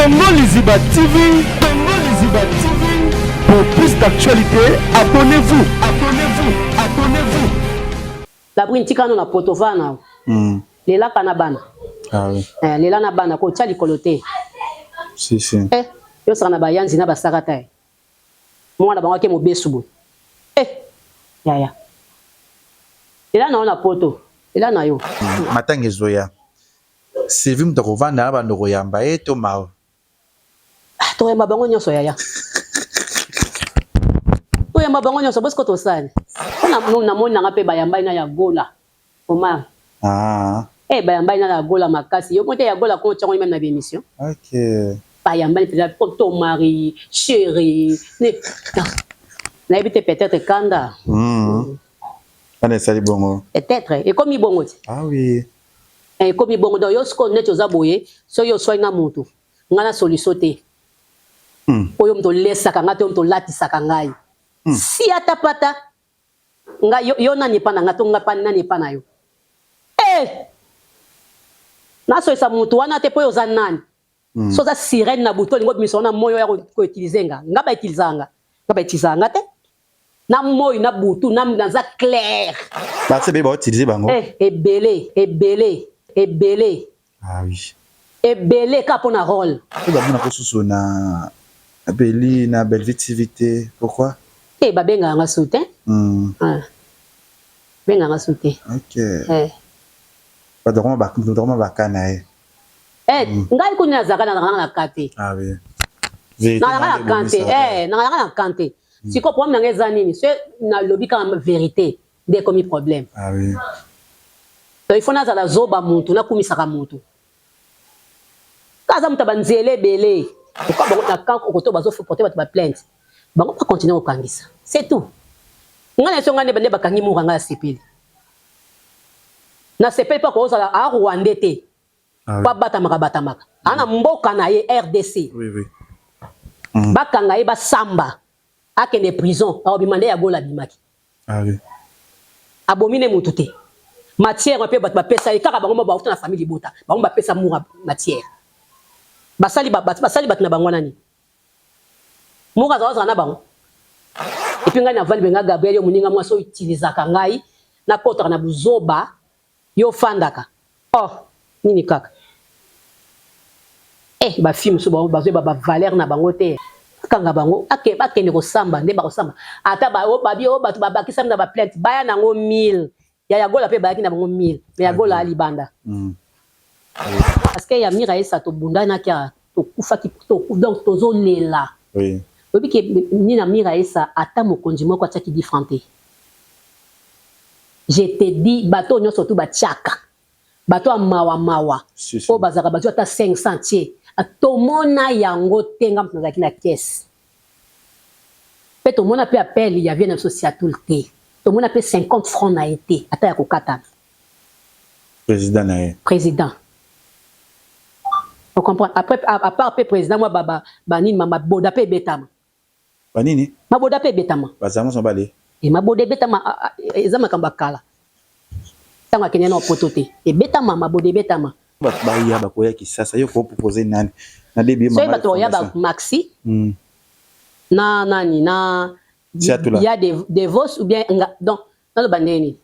Congo Liziba TV, Congo Liziba TV. Pour plus d'actualités, abonnez-vous, abonnez-vous, abonnez-vous. Labrine tika no na poto vana. Lelaka na bana. Ah oui. Eh, lela na bana kotia likolo te. Si si. Eh, yosaka na bayanzi na basakata eh. Mwana bango ake mobesu boye. Eh, yaya. Lela na yo na poto. Lela na yo. Matanga ezoya. Sylvie moto akovanda na bando koyamba ye to Mao. Ah, toyamba bango nyonso yaya. Toyamba bango nyonso bosiko tosali. Mpona namoni nanga mpe bayambai na ya Gola. Omar. Ah. Eh bayambai na ya Gola makasi. Yo mote ya Gola ko tyango même na émission. OK. Bayambani mpenza po to mari, chéri. Ne nayebi te peut-être kanda. Wana esali bongo. Peut-être ekomi bongo ti. Ah oui. Eh, ekomi bongo donc yo sikoyo neti oza boye soki oswani na mutu ngai na solution te. Oyo moto olesaka ngai te oyo moto olatisaka ngai. Si ata pata ngai yo, yo nani epa na ngai to ngai pa nani epa na yo. Eh! Nasoyisa mutu wana te po yo oza nani. So oza sirène na butu olingi obimisa wana moi oya koutilize nga. Nga ba utilisaka nga. Nga ba utilisaka nga te. Na moi na butu na naza clair. Basi ebele ba utiliser bango. Eh, ebele, ebele, ebele. Ah oui. Ebele kaka pona role. Pe bamona ko susu na Beli na Bellevue TV te pourquoi? Te babengaka nga su te. Ah. Bengaka nga su te. OK. Eh. Bato bakoma baka na ye. Eh, ngai kuna nazalaka nazalaka na ka te. Ah oui. Nazalaka na kan te. Eh, nazalaka na kan te. Sikoyo problème na ngai eza nini? Soki nalobi kaka vérité nde ekomi problème. Ah oui. Donc il faut nazala zoba mutu, nakumisaka mutu. Ka aza mutu ya banzela ebele. Pourquoi bango na camp okoto bazo porter bato ba plainte? Bango ba continuer kokangisa. C'est tout. Ngai na so ngai nde bakangi mura ngai asepeli. Nasepeli mpo akozala a Rwandais te. Ah oui. Po abatamaka batamaka. Ana mboka na ye RDC. Oui oui. Bakanga ye basamba. Akende prison, akobima nde ya Gola abimaki. Ah oui. Abomi ne mutu te. Matière mpe bato bapesa ye kaka bango moko bauta na famille libota. Bango bapesa mura matière. Basali ba, basali bato na bango wana nini? Mura azala na bango. Et puis ngai navandi benga Gabriel yo moninga mwasi oyo utilisaka ngai nakotaka na buzoba yo ofandaka. Oh, nini kaka. Eh, ba filles mosusu bango bazoyeba ba valeur na bango te. Bakanga bango, ake bakende kosamba nde bakosamba. Ata ba o babi o bato babakisami na ba plainte, baya nango 1000. Ya ya Gola pe bayaki na bango 1000, mais ya Gola alibanda. Parce que ya Mira esa tobundanaki awa, tokufaki to, donc tozolela. Oui. Oyebi ke nina Mira esa ata mokonzi moko atiaki 10 francs te. Je te dis bato oyo nyonso tu batiaka. Bato ya mawa mawa Si, si. oyo bazalaka bazwi ata 500 tie. Tomona yango te nga moto nazalaki na caisse. Pe tomona pe appel ya vieux na biso Siatul te. Tomona pe 50 francs na ye te ata ya kokatana. Président na ye. Président. On comprend. Après à part pe président moi ba ba, ba nini ma maboda pe ebetama. Ba nini? Maboda pe ebetama. Bazala mwasi mobali. E maboda ebetama eza makambo ya kala. Tango akende na poto te. Ebetama maboda ebetama. Bato baya bakoya Kisasa yo ko proposer nani? Na début Soki bato bakoya ba maxi na nani na Siatula. ya Devos ou bien nga, donc naloba ndenge nini?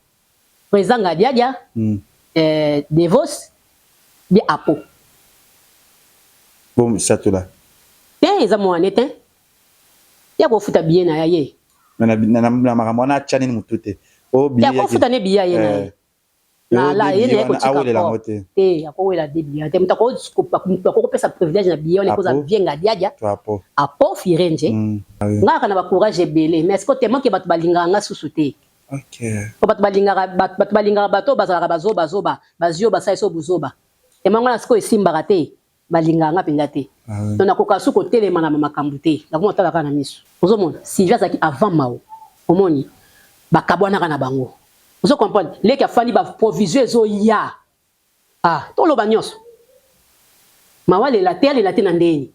Président Ngadiadia, Devos bien Apo. Bon Siatula. Te eza mwana te. Ya kofuta billet na ya ye. Na na na makambo wana atia nini mutu te. O billet. Ya kofuta ne billet ye na ye. Na la ye na ye kotika yango te. Te akowela de billet te. Mutu akopesa privilège na billet wana ekoza vieux Ngadiadia. Apo. Apo Firenze. Nga kaka na ba courage ebele mais est-ce que tellement que bato balingaka nga susu te. OK. Po bato balingaka bato balingaka bato bazalaka bazoba zoba, bazwi oyo basalisi oyo buzoba. Tellement nga na sikoyo esimbaka te. Balingaka nga penza te. Donc nakoka su kotelema na makambo te. Nakoma kotala kaka na misu. Ozomona? Sylvie azalaki avant Mao. Omoni? Bakabwanaka na bango. Ozo comprendre? Leki afandi ba provisions ezoya. Ah, toloba nyonso. Mao alela te, alela te na ndeni.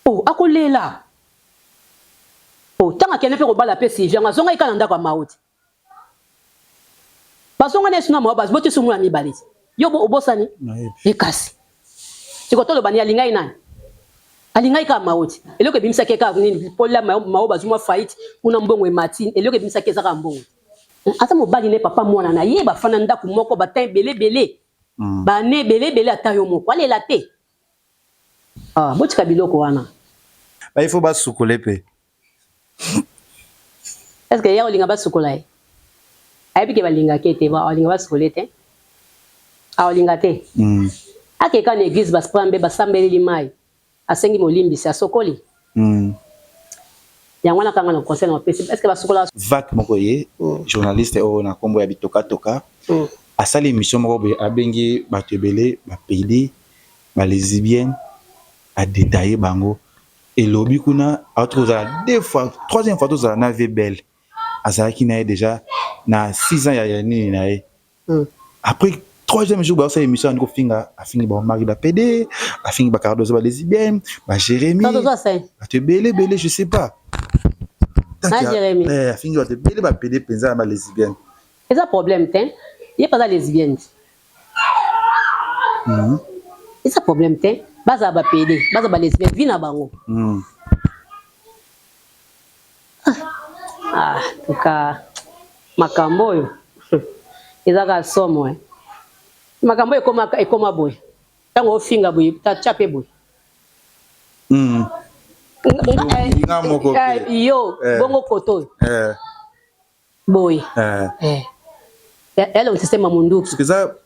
Oh, akolela. Oh, tango akende pe kobala pe Sylvie yango azongaki kaka na ndako ya Mao te. Bazonga na yesu na mawa boti sumu ya mibale ti yo obosani ekasi siko toloba ni alingai nani? Alingaki kaka Mao ti. Eloko ebimisaki ye kaka nini? Po la Mao bazwi mwa faillite kuna mbongo emati, eloko ebimisaki ye eza kaka mbongo. Aza mobali ne papa mwana na ye bafanda ndaku moko ba temps ebele ebele. Ba annees ebele ebele ata yo moko. Alela te. Ah botika biloko wana. Ba il faut basukola ye pe. Est ce que ye akolinga basukola ye? Ayebi ke balingaka ye te, akolinga basukola ye te? Akolinga te. Akeka na eglise ba basambeleli mayi, asengi molimbisi, asokoli. Yango wana kanga na conseil na opesi. Est ce que basukola? Vac moko ye journaliste oyo na kombo ya bitoka toka asali emission moko boye abengi batu ebele ba pede ba lesbiennes a detailler bango elobi kuna auti kozala deux fois troisième fois tozala na vie belle azalaki na ye déjà na 6 ans ya nini na ye après troisième jour basala émission andi kofinga afingi ba Omari ba PD afingi ba Cardozo ba lesbienne ba Jérémy bato ebele ebele je sais pas afingi bato ebele ba PD mpenza na ba lesbienne. Eza problème te, ye mpe aza lesbienne. Eza problème te, bazala ba PD, bazala ba lesbienne, vie na bango. Ah, en tout cas makambo oyo eza kaka somo eh. Makambo oyo ekoma ekoma boye ntango ofinga boye tya mpe boye. Nga moko pe. Yo bongo koto oyo boye elongi système ya munduki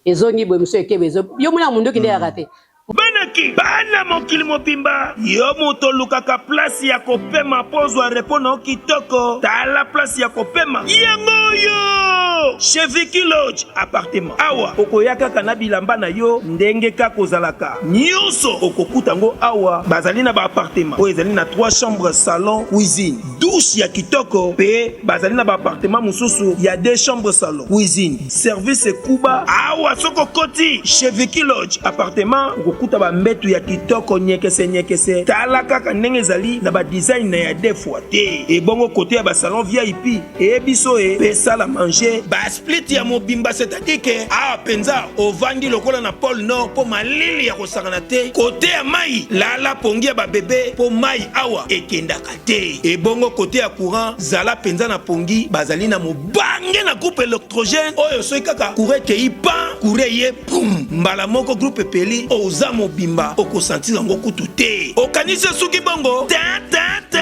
ezongi boye mosusu ekebe yo mona munduki nde yaka te. Bana kin, bana mokili mobimba, yo moto olukaka place ya kopema mpo ozwa repos na yo kitoko, tala place ya kopema yango oyo! Chez Vicky Lodge appartement. Awa okoya kaka na bilamba na yo ndenge kaka ozalaka, nionso okokuta yango awa. Bazali na ba appartement oyo ezali na 3 chambres, salon, cuisine, douche ya kitoko pe bazali na ba appartement mosusu ya 2 chambres, salon, cuisine, service ekuba. Awa soki okoti chez Vicky Lodge appartement okokuta ba mbetu ya kitoko nyekese nyekese, tala kaka ndenge ezali na ba design na ya deux fois te. Ebongo kote ya ba salon vip eye biso e pe salle à manger ba split ya mobimba, c'est à dire que awa penza ovandi lokola na pole nord po malili ya kosakana te. Kote ya mayi lala pongi ya ba bebe po mayi awa ekendaka te. Ebongo kote ya courant zala penza na pongi, bazali na mobange na groupe electrogène oyo soki kaka courant ekeyi pan courant eye pum mbala moko groupe epeli, oza mobimba oko sentir yango kutu te, okanisi esuki bongo tin tin tin.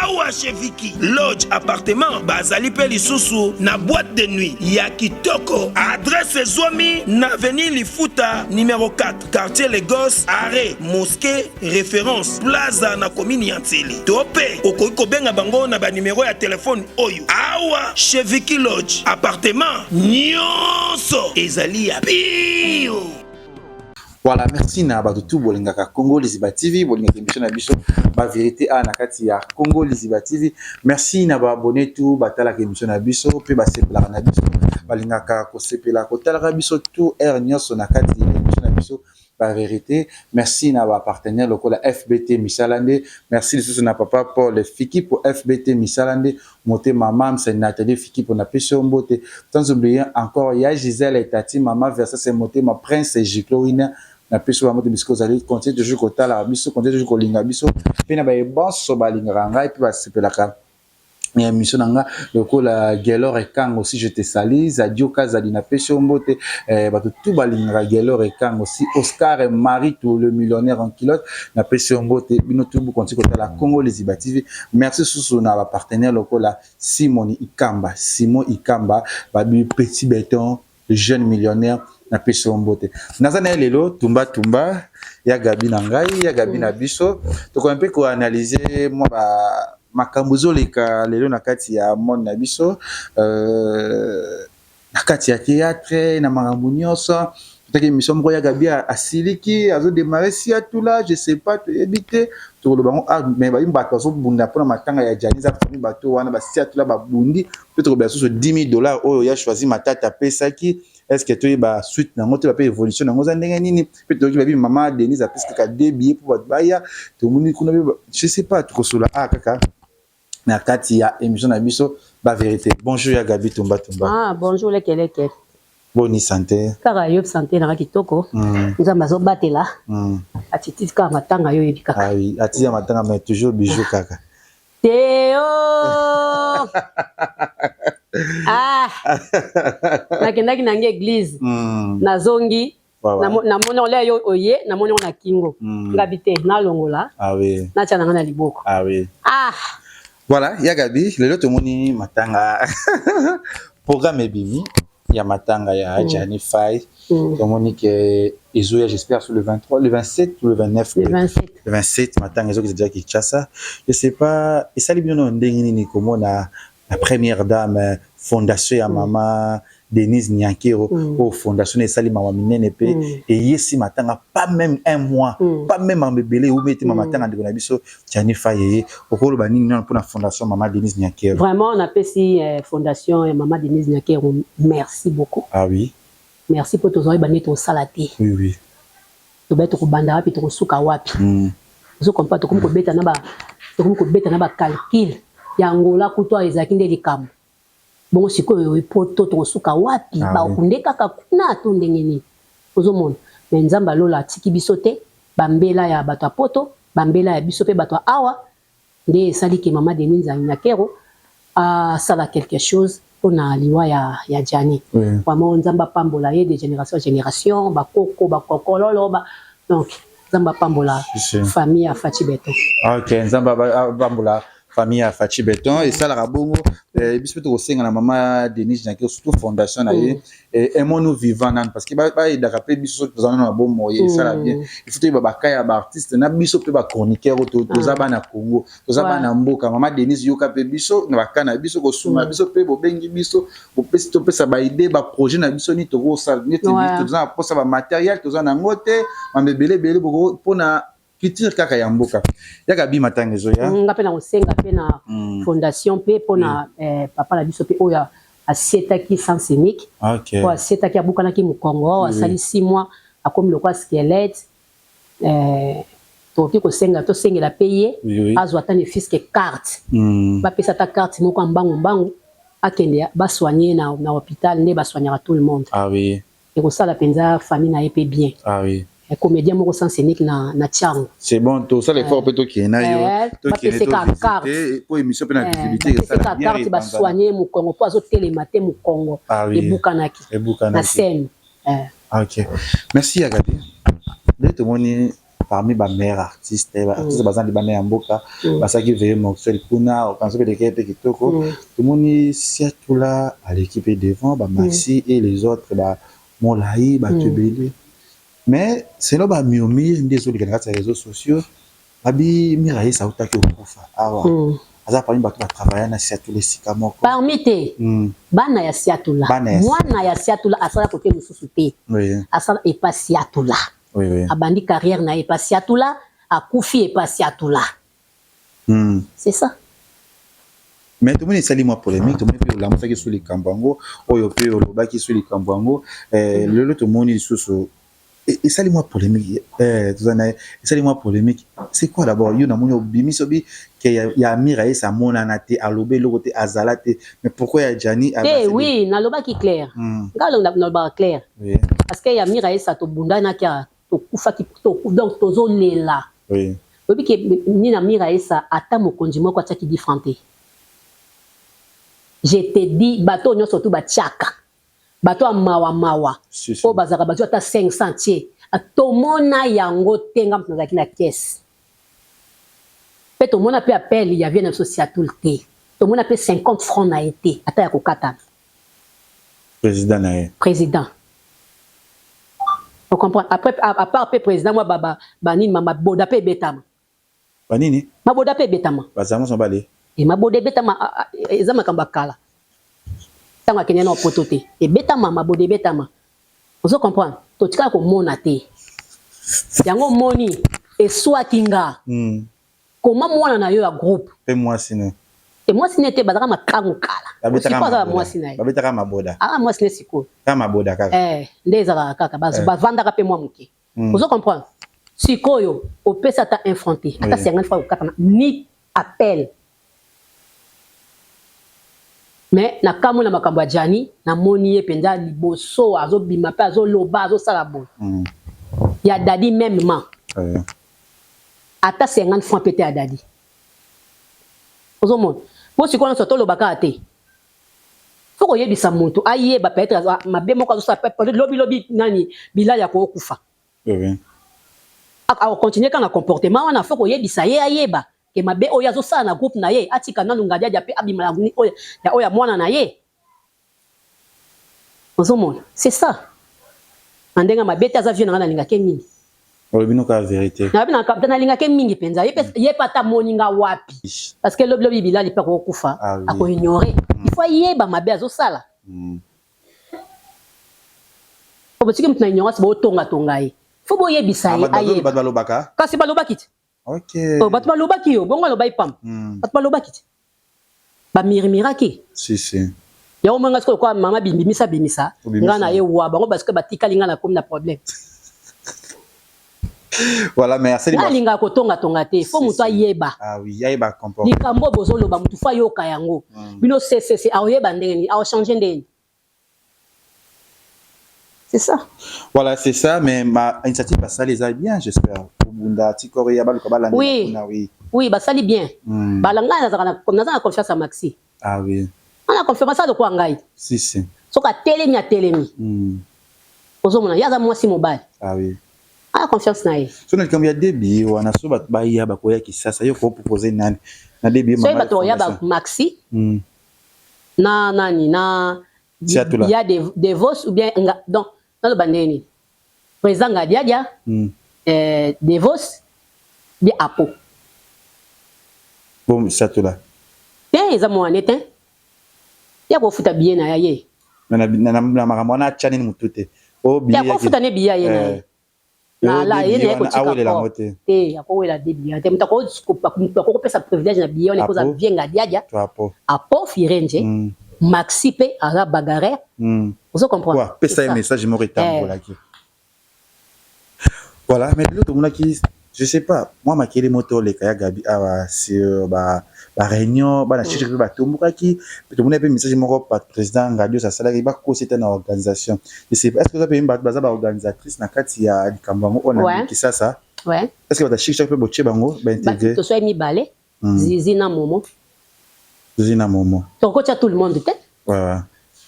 Awa chez Vicky Lodge appartement bazali pe lisusu na boite de nuit ya kitoko, adresse ezwami na avenue Lifuta numero 4 quartier Lagos arret mosquee Reference, Plaza na commune ya Nsele. To pe okoki kobenga bango na ba numero ya telephone oyo. Awa chez Vicky Lodge, appartement nionso ezali ya pio. Voilà, merci na bato tout bolingaka Congo Liziba TV, bolingaka émission na biso ba vérité a na kati ya Congo Liziba TV. Merci na ba abonnés tout batalaka émission na biso pe basepelaka na biso, balingaka kosepela kotalaka biso tout heure nyonso na kati ya émission na biso ba verite. Merci na ba partenaires lokola FBT misala nde. Merci lisusu na papa Paul Fikipo FBT misala nde motema Mam's Nathalie Fikipo na pesi yo mbote. Sans oublier encore ya Gisèle Tati mama Versace motema Prince Giclo Winner na pesi yo ba mbote bisika ozali. Continue toujours kotalaka biso, continue toujours kolinga biso pe na baye banso balingaka ngai pe basepelaka ya émission na nga lokola Gelor Ekango si je te salue, Zadio Kazadi na pesi yo mbote eh, bato tout balingaka Gelor Ekango si Oscar Maritu le millionnaire en culotte na pesi yo mbote bino tout bo continue kotala Congo Liziba TV. Merci susu na ba partenaires lokola Simoni Ikamba, Simon Ikamba babi petit béton le jeune millionnaire na pesi yo mbote. Naza na ye lelo tumba tumba ya Gabi na ngai ya Gabi na biso tokoki mpe ko analyser mwa ba makambo ezoleka lelo na kati ya monde na biso euh, na kati ya théâtre na makambo nyonso. Totaki émission moko ya Gabi asiliki azo démarrer si atula je sais pas toyebi te tokoloba yango ah, mais bayi bato bazobunda mpona matanga ya Gianni eza parmi bato wana basi atula babundi mpe tokoloba lisusu 10 000 $ oyo ya choisi Matata apesaki. Est ce que toyeba suite nango toyeba mpe évolution nango eza ndenge nini? Mpe toyoki babi mama Denise apesi kaka deux billets mpo bato baya tomoni kuna mpe je sais pas tokosola a kaka na kati ya émission na biso ba vérité. Bonjour ya Gabi Tumba Tumba. Ah, bonjour leke leke. Boni santé? Kaka yo santé nanga kitoko. Nzambe azobatela. Attitude kaka matanga yo yebi kaka. Ah oui, attitude ya matanga mais toujours bijou kaka. Teo. Ah. Nakendaki nange église. Nazongi. Namoni olia yo oye, namoni na kingo. Ngabi te, nalongola. Ah oui. Natia nanga na liboko. Ah oui. Ah. Voilà, ya Gabi, lelo tomoni matanga. Programme ebimi ya matanga ya Gianni Faye. Tomoni ke ezoya, j'espère, sur le 23, le 27 ou le 29. Le 27. Le 27 matanga ezoki déjà Kinshasa. Je sais pas, esali bino na ndenge nini komona la première dame, fondation ya mama Denise Nyankero, oyo fondation esali mama minene pe eyesi matanga pas même un mois, pas même en bébélé ou mete mama matanga ndeko na biso Gianni Faye. Okoloba nini nano mpona fondation mama Denise Nyankero? Vraiment, napesi fondation ya mama Denise Nyankero merci beaucoup. Ah oui. Merci po tozwaki bande tosala te. Oui oui. Tobai tokobanda wapi, tokosuka wapi? Ozo comprendre, tokomi kobeta na ba tokomi kobeta na ba calcul ya Angola kutu ezalaki nde likambo. Bongo sikoyo poto tokosuka wapi? Bakunde kaka kuna to ndenge nini? Ozomona. Mais Nzambe alola atiki biso te, bambela ya bato ya poto, bambela ya biso pe bato ya awa nde esali ke mama Denise Nyakeru asala quelque chose mpona liwa ya Gianni. Vraiment Nzambe apambola ye de génération en génération, bakoko, bakokololo, ba donc Nzambe apambola famille ya Fatshi Beton. OK, Nzambe apambola famille ya Fatshi Beton et ça la bongo biso pe tokosenga na mama Denise Nyakeru surtout fondation na ye aimons-nous vivant nan parce que ba aidaka pe biso soki toza na bomoi et ça la bien. Il faut toyeba ba cas ya ba artiste na biso pe ba chroniqueur oyo toza bana Congo, toza bana mboka. Mama Denise yoka pe biso na ba cas na biso kosunga biso pe bobengi biso bopesi topesa ba idée ba projet na biso ni tokosala neti toza na posa ba matériel toza na ngo te mabebele ebele boko mpona culture kaka ya mboka. Yaka bi matanga ezoya. Nga pe na kosenga pe na fondation pe mpona papa na biso pe oyo asietaki sens unique. Oyo asietaki abukanaki mokongo, asali 6 mois akomi lokola squelette. Tokoki kosenga tosengela pe ye azwa ata ne fût-ce que carte. Bapesa ata carte moko ya mbangu mbangu akende basoigner na hôpital nde basoignaka tout le monde. Ah oui. Ekosala mpenza famille na ye pe bien. Ah oui. Comédien moko sens unique na Tchango. C'est bon, tout ça l'effort peut tokende na yo. Bapesa ka carte. Po émission pe na visibilité esala bien. Carte basoigner mokongo po azotelema te mokongo. Ebukanaki. Ebukanaki. Na scène. OK. Merci Agabi. Nde tomoni parmi ba meilleurs artistes, ba artistes bazali libanda ya mboka, basaki veille mortuaire kuna, okanisi pe leke pe kitoko. Tomoni Siatula à l'équipe est devant, ba Maxi et les autres ba Molayi, ba Tebele. Mais selon ba murmure nde ezoleka na kati ya réseaux sociaux, babi Miraïs autaki okufa awa. Aza parmi bato ba travailler na Siatula esika moko. Parmi te, bana ya Siatula. Mwana ya Siatula asala kote mosusu te. Asala epa Siatula. Oui, oui. Abandi carrière na epa Siatula, akufi epa Siatula. C'est ça. Mais tout le monde esali mwa polémique, tout le monde pe olamusaki sur likambo yango, oyo pe olobaki sur likambo yango, lelo tomoni lisusu esali mwa polémique, tozana esali mwa polémique. C'est quoi d'abord? Yo namoni obimi sobi ke ya Amira ye sa monana te, alobe eloko te, azala te. Mais pourquoi ya Gianni Eh oui, nalobaki clair. Nga nalobaka clair. Oui. Parce que ya Amira ye sa tobundanaki tokufaki donc tozolela. Oui. Oyebi ke nini Amira ye sa ata mokonzi moko atiaki 10 francs te. Je te dis bato nyonso tu batiaka. Bato ya mawa mawa. Oyo bazalaka bazwi ata 500 tie. Tomona yango te nga moto nazalaki na caisse. Pe tomona pe appel ya vie na biso Siatul te. Tomona pe 50 francs na ye te ata ya kokatana. Président na ye. Président. On comprend. Après à part pe président moi ba ba nini maboda pe betama. Ba nini? Maboda pe betama. Bazama so bale. E maboda betama eza makambo ya kala. Tango akende na poto te. E betama maboda betama. Ozo comprendre? Totika komona te. Yango moni eswaki nga. Koma mwana na yo ya groupe. Pe mwasi ne. E mwasi ne te bazaka makangu kala. Sikoyo aza mwasi na ye. Babetaka maboda. Ah mwasi ne sikoyo. Ka maboda kaka. Nde ezalaka kaka bavandaka pe mwa moke. Ozo comprendre? Sikoyo opesa ata un franc te. Ata 50 francs kokatana ni appel. Mais nakamwe na makambo ya Djany, namoni ye penza liboso azobima pe azoloba azosala boye. Ya Daddy memement. Ata 50 francs pe te ya Daddy. Ozomona? Po sikoyo nionso toloba kaka te. Faut koyebisa mutu ayeba peut etre mabe moko azosala peut lobi lobi nani Bilali akokufa. Ako continuer kaka na comportement wana faut koyebisa ye ayeba ke mabe oyo azo sala na groupe na ye atika nanu ngadiadia pe abima na oyo ya oyo ya mwana na ye ozo mona c'est ça na ndenge mabe te aza vieux na nga nalingake mingi. Olobi no kaka verite. Nalobi na kapita nalingake mingi penza ye pe ye pe ata amoni nga wapi parce que lobi lobi bilali pe akoki kufa ako ignorer il faut ayeba mabe azo sala. Po botiki mutu na ignorance bo tonga tonga ye faut boyebisa ye ayeba. Bato balobaka? Kasi balobaki te. Ok. Oh, bato balobaki yo, bongo alobaki pamba. Bato balobaki te. Ba murmuraki. Si si. Yango omoni nga sikoyo lokola mama bimisa bimisa, nga na ye wa bango parce que batikali nga na komi na problème. Voilà, mais asali Nga alingaka kotonga tonga te, faut mutu ayeba. Ah oui, ayeba comportement. Likambo bozoloba mutu faut ayoka yango. Bino CCC akoyeba ndenge nini, ako changer ndenge nini? C'est ça. Voilà, c'est ça, mais ma initiative basali eza bien, j'espère. Bunda tikori ya baluka balanda oui. kuna oui. Oui, basali bien. Bala ngai nazaka na naza na confiance ya Maxi. Ah oui. Ana confiance asala lokola ngai. Si si. Soki atelemi atelemi. Ozomona ye aza mwasi mobali. Ah oui. Ana confiance na ye. So na likambo ya débit wana so bato baya bakoya Kisasa yo ko proposer nani na débit mama. So bato bakoya ba Maxi. Na nani na Siatula. ya de Devos ou bien nga donc naloba ndenge nini président Ngadiadia Devos bien Apo. Bon Siatula. Te eza mwana te ya kofuta billet na ya ye. Na na na makambo wana atia nini mutu te. Oh billet. Ya kofuta ne billet ye na ye. Na la ye na ye kotika ko te akowela de billet te moto akokopesa privilège na billet wana ekoza vieux Ngadiadia Apo Firenze Maxi pe aza bagarreur ozo comprendre pesa ye message moko etambolaki voilà mais lelo tomonaki je sais pas mwa makele moto oleka ya Gabi awa sur ba ba réunion bana chiche pe batombokaki tomoni pe message moko pa président Ngadios asalaki bakosi ete na organisation. Je sais pas, est-ce que oza pe bato baza ba organisatrice na kati ya likambo yango oyo na Kisasa? Ouais. Est-ce que bato ya chic choc pe botie bango ba integrer? Toswaki mibale, Zizi na Momo. Zizi na Momo. Tokotia tout le monde te. Ouais, ouais.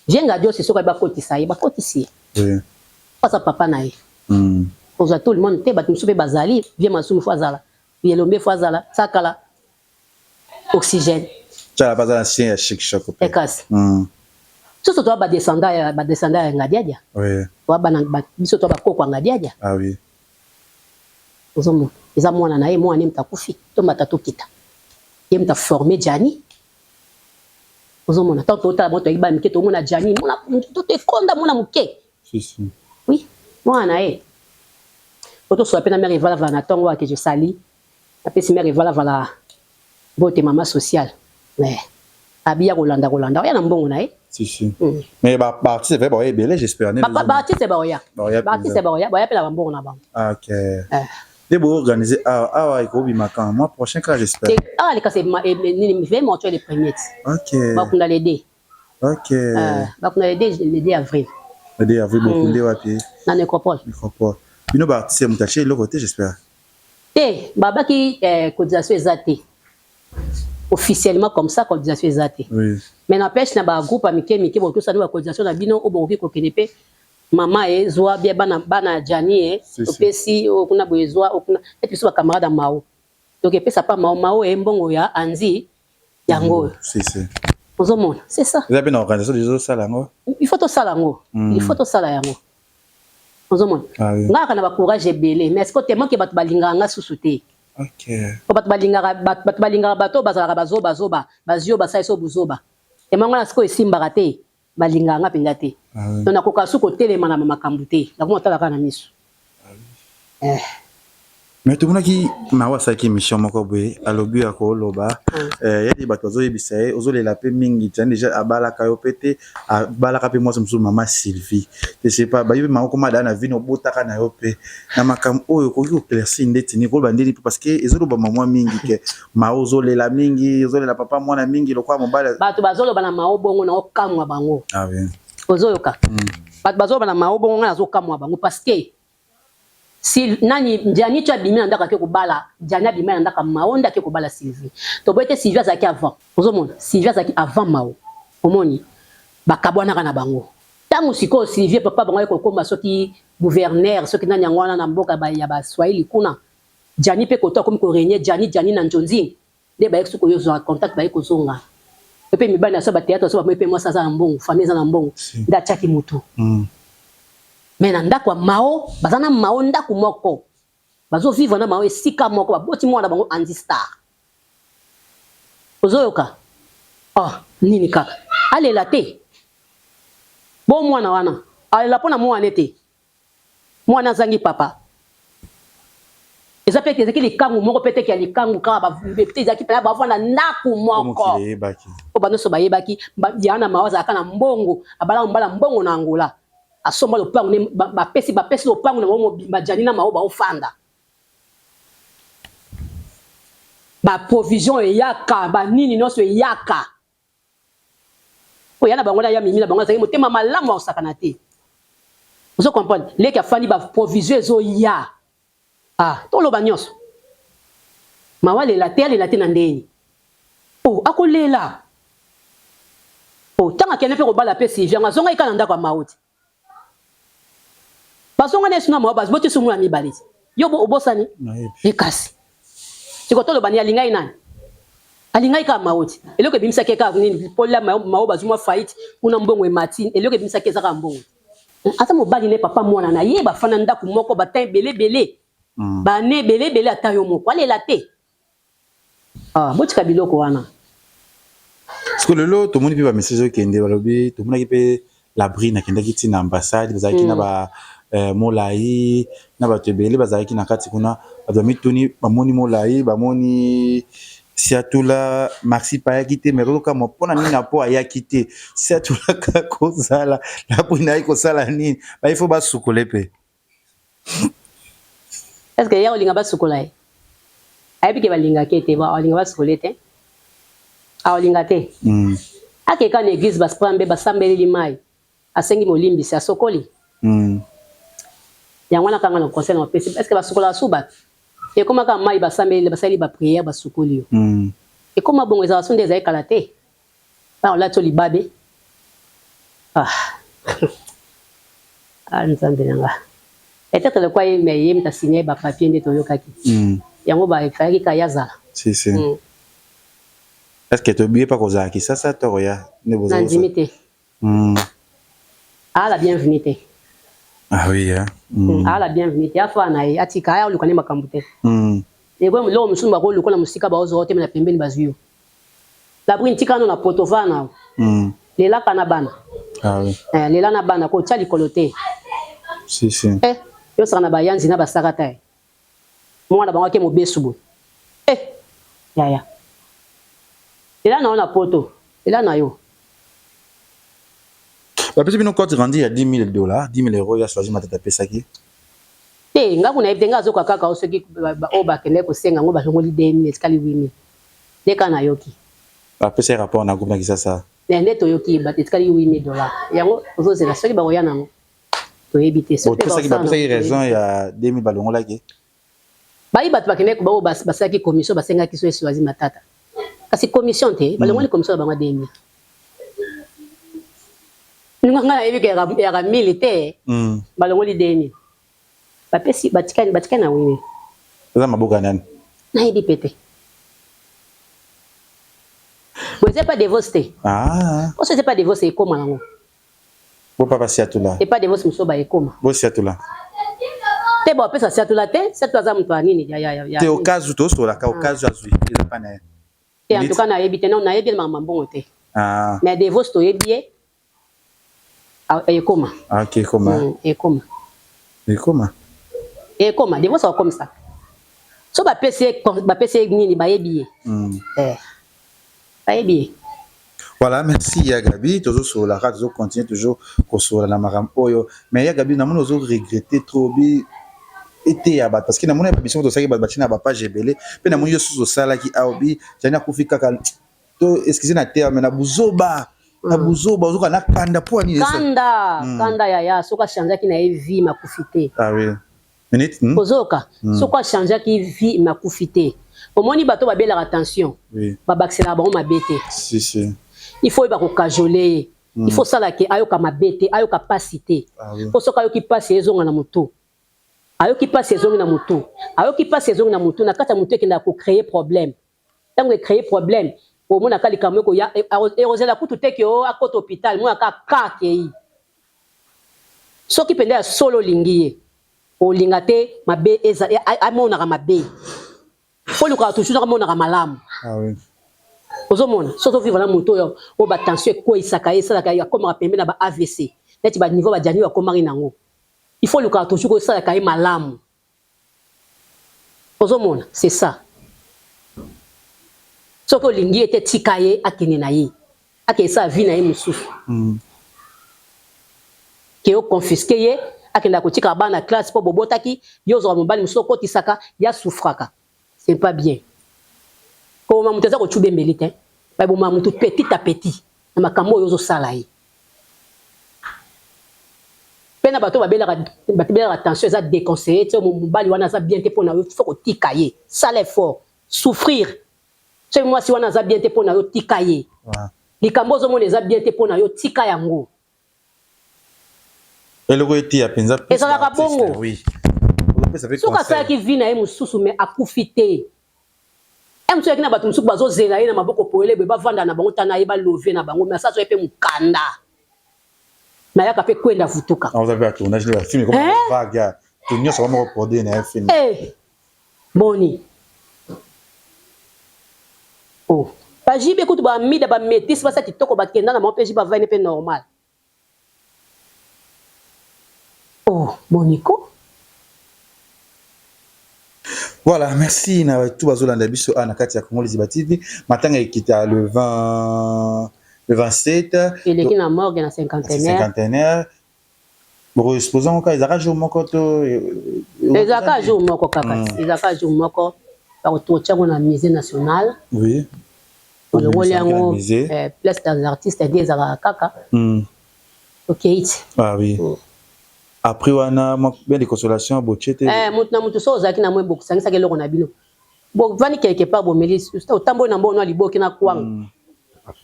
Vieux Ngadios soki ayebi bakotisa ye, bakotisi ye. Oui. Po aza papa na ye. Kozwa tout le monde te, bato mosusu pe bazali, vieux Masumu faut azala, Elombe faut azala, Tsakala. Oxygène. Tshala baza na chien ya chic choc pe. Ekasi. Biso toza ba descendant ya ba descendant ya Ngadiadia. Oui. Toza bana ba biso toza ba koko ya Ngadiadia. Ah oui. Ozomona eza mwana na ye mwana ne moto akufi tomata tokita ye moto aforme Djany ozomona ntango totala bango toyaki bana mike tomona Djany mona toto ekonda mwana moke si si oui mwana na ye po tosola mpe na mère Evala vala na ntongo ake je sali Napesi mère Evala vala mbote mama sociale mais abiya kolanda kolanda oya na mbongo na ye. Si si. Mais ba ba artiste vrai ba ebele j'espère. Ba ba artiste ba oya. Ba artiste ba oya, ba oya pe na ba mbongo na bango. Ah OK. Eh. Nde bo organiser awa awa ekobima quand mois prochain kaka j'espère. Te awa leka c'est nini veille mortuaire le premier. OK. Bakunda le 2. OK. Bakunda le 2 le 2 avril. Le 2 avril bokunde wapi? Na nécropole. Nécropole. Bino ba artiste moto atie eloko te j'espère. Te babaki cotisation eza te officiellement comme ça cotisation eza te oui. Mais n'empêche na ba groupe ya mike mike bokoki kosala ba cotisation na bino oyo bokoki kokende pe mama e zwa bien bana bana ya Gianni e topesi oyo kuna boye zwa oyo kuna neti biso ba camarade ya Mao donc epesa pa Mao Mao e mbongo ya Anzi yango oyo si si ozomona c'est ça eza pe na organisation deja osala yango il faut tosala yango il faut tosala yango ozomona ah, oui. nga kaka na ba courage ebele mais siko tellement ke bato balingaka nga susu te okay. po bato balingaka bato balingaka bato oyo bazalaka bazoba zoba bazwi oyo basali so buzoba tellement nga na sikoyo esimbaka te balingaka nga mpenza te ah, oui. Donc nakoka su kotelema na makambo te nakoma otala kaka na miso ah, oui. eh. Mais tomonaki Mao asalaki émission moko boye, alobi akoloba yadi bato bazoyebisa ye ozolela mpe mingi tiani deja abalaka yo mpe te, abalaka mpe mwasi mosusu, mama Sylvie te. C'est pas bayebi Mao koma daa na vino obotaka na yo mpe na makambo oyo okoki koéclaircir ndeti nini, koloba ndeni mpe, parce que ezoloba mwa mingi ke Mao ozolela mingi, ozolela papa mwana mingi lokola mobali. Bato bazoloba na Mao bongo na okamwa bango. Ah oui. Ozoyoka, bato bazoloba na Mao bongo, ngai nazokamwa bango parce que si nani Gianni ti abimi na ndako ake kobala, Gianni abimi na ndako Mao nde ake kobala Sylvie. Toboyi te, Sylvie azalaki avant. Ozomona, Sylvie azalaki avant Mao. Omoni bakabwanaka na bango. Ntango sikoyo Sylvie, papa bango aye kokóma soki gouverneur, soki nani yango wana na mboka ya Baswahili kuna, Gianni mpe koto akomi korégner. Gianni, Gianni na Njonzi nde bayeki soki oyozwaka contact, baye kozonga mpe mibali na so bathéâtre so bamoi mpe mwasi aza na mbongo, famille eza na mbongo, nde atiaki motu. Mais na ndako ya Mao, baza na Mao ndako moko, bazovivre na Mao esika moko, baboti mwana bango Andy Star. Ozoyoka, oh, nini kaka alela te bo mwana wana alela mpo na mwana te, mwana azangi papa. Eza mpe ezalaki likangu moko mpe teke ya likangu kaka te, ezalaki mpena bavanda ndako moko oyo banyonso bayebaki. Ya na Mao azalaka na mbongo, abalaka mobala mbongo na Angola, asomba lopango ne bapesi lopango na bango mobimba. Gianni na Mao baofanda, baprovision eyaka, banini nyonso eyaka. Oya na bango na ya mimi na bango azalaki motema malamu, akosakana te. Ozo comprendre, leki afandi, baprovision ezoya. Ah, toloba nyonso, Mawa alela te, alela te na ndeni o akolela o ntango akende mpe kobala mpe Sylvie yango azongaki kaka na ndako ya Mao te. Bazonga na yesu na Mao, boti so mwana mibale te. Yo obosani ekasi siko toloba ni alingai nani? Alingai kaka Mao te. Eloko ebimisaki kaka nini? Pola Mao bazwi mwa faillite kuna, mbongo emati. Eloko ebimisaki eza kaka mbongo. Ata mobali ne papa mwana na ye, bafanda ndako moko bata ebele ebele, bane ebele ebele, ata yo moko alela te. Ah, botika biloko wana. Siko lelo tomoni mpe bamessage okende, balobi tomonaki mpe Labrine akendaki ntina ambassade, bazalaki na ba Molai na bato ebele bazalaki na kati kuna. Bato bamituni, bamoni Molai, bamoni Siatula, Maxi ayaki te. Mais tozokamwa mpona nini apo ayaki te. Siatulaka kozala, Labrine ayaki kosala nini? Baye fo basukole mpe. Est ce que ya olinga basukola ye? Ayebi ke balingaki ete alinga basukola ye te, aolinga te. Akeka na église, basprembe basambeleli mai, asengi molimbisi, asokoli. Yango wana kanga na conseil na bapesi. Est ce que basukolaka su bato? Ekoma kaka mai, basambeleli, basaleli baprière, basukoli yo. Ekoma bongo, ezala so nde ezali kala te. Olati yo libabe. Ah. Ah, Nzambe na nga, peut-être lokwa ye me ye moto asigne bapapier nde toyokaki yango, bafalaki ka ye azala. Si, si. Est ce que tobiye mpa kozala Kisasa to koya nde? Nandimi te. Ala bienvenu te. Ah oui, hein? Ala bienvenu te, afa na ye atika aya oluka nde makambo te. Eko eloko mosusu bakoluka na mosika, baozwa te, na pembeni bazwi yo. Labrine, tika no na poto, va na lelaka na bana. Ah oui. Eh, lela na bana, kotia likolo te. Si, si. Eh, yosaka na bayanzi na basaka ta ye mwana bango ake mobesu boye. Eh, yaya, lela na yo na poto, lela na yo. Bapesi bino compte rendu ya 10 000 $, 10 000 € ya Soigi Matata apesaki? Te, nga kuna yebi te. Nga azoka kaka o soki oyo bakendaki kosenga yango, balongoli 2000, etikali 8000 nde kaka nayoki. Bapesaki rapport na groupe na Kisasa. Nde toyoki etikali 8000 $. Yango tozozela soki bakoya nango, toyebi te. Bapesaki raison ya 2000 balongolaki? Bayi bato bakendaki bao basalaki commission, basengaki so Eswazi Matata, kasi commission te, balongoli commission na bango ya 2000. Nga nayebi ke yaka 1000 te, balongoli 2000, bapesi, batikali na 8000. Eza maboka nani? Nayebi mpe te. Bo eza epa Devos te. Oso eza epa Devos, ekoma nango. Bo papa Siatula. Epa Devos mosusu baekoma. Bo Siatula. Te, bapesa Siatula te. Siatula aza moto ya nini? Te, au cas où tosolaka, au cas où azwi, eza pa na ye. Te, en tout cas nayebi te. Non, nayebi makambo mbongo te. Mais Devos toyebi ye, ekoma. Ok, ekoma. Ekoma. Ekoma. Ekoma, Devos akokomisa. So bapesi ye bapesi ye nini bayebi ye. Eh. Bayebi ye. Voilà, merci ya Gabi, tozo solola kaka, tozo continuer toujours kosolola na makambo oyo. Mais ya Gabi, namoni ozo regretter trop bi eteya bato parce que namoni ba biso tosalaki bato batie na ba page ebele mpe namoni yo susu osalaki awa bi Gianni akufi kaka to excuse na terme na buzoba na buzoba ozoka na kanda mpo nini kanda kanda yaya soki achangeaki na ye vie makufi te. Ah oui. Minute. Ozoyoka soki achangeaki vie makufi te. Omoni bato babelaka tension babakiselaka bango mabe te. Si si. Il faut oyeba kokajole ye. Il faut osala ke ayoka mabe te, ayoka pasi te. Po soki ayoki pasi ezonga na mutu. Ayoki pasi ezongi na mutu. Ayoki pasi ezongi na mutu, na kati ya mutu ekendaka ko creer problème. Tango e creer problème, omonaka likambo ekoya, ekozela kutu te ke oh akota hopital, omonaka kaka akeyi. Soki penza ya solo olingi ye, olinga te mabe ezala, amonaka mabe. Faut olukaka toujours amonaka malamu. Ah oui. Ozomona, soki ozo vivre na moto oyo oyo ba tension ekweyisaka ye, esalaka ye akomaka pembeni na ba AVC, neti ba niveau ba Djany bakomaki nango. Il faut olukaka toujours osalaka ye malamu. Ozomona, c'est ça. Soki olingi ye te tika ye akende na ye. Akende sala vie na ye mosusu. Ke o confisquer ye, akendaka kotika bana classe po bobotaki, yo ozwaka mobali mosusu okotisaka, ye asouffraka. C'est pas bien. Koboma moto eza kocuba embeli te. Baboma moto petit à petit na makambo oyo ozosala ye. Pe na bato babelaka babelaka tension eza déconseillé ti mobali wana aza bien te pona yo faut kotika ye. Sala effort, souffrir. Soki mwasi wana aza bien te pona yo tika ye. Likambo ozomona eza bien te pona yo tika yango. Eloko eteya penza plus Ezalaka bongo. Oui. Ozopesa pe Soki conseil. asalaki vie na ye mosusu mais akufi te. Ye mosusu ayaki na bato mosusu bazozela ye na maboko polele boye bavanda na bango tana ye ba love na bango mais asi azwa ye pe mukanda. Mais ayaka pe kwenda vutuka. Aza pe ba tournage ba film comme vague ya to nyoso ba moko produire na film. Eh. Boni. Oh. Ba JB kutu ba mida ba metis basa kitoko bakenda na bango pe JB avandi pe normal. Oh, boni ko? Voilà, merci na tout bazolanda biso a na kati ya Congo Liziba TV. Matanga ekita le 20 le 27 eleki na morgue na cinquantenaire. Cinquantenaire. Boko exposer ngo kaka ezalaka jour moko to ezalaka jour moko kaka ezalaka jour moko bakotia ngo na musée national. Oui. Olongoli yango place des artistes nde ezalaka kaka. Okei ti. Ah oui. Après wana bien de consolation botie te. Eh mutu na mutu so ozalaki na mwe bokusangisaka eloko na bino. Bovandi quelque part bomeli otamboli na mbongo na liboke na kwanga.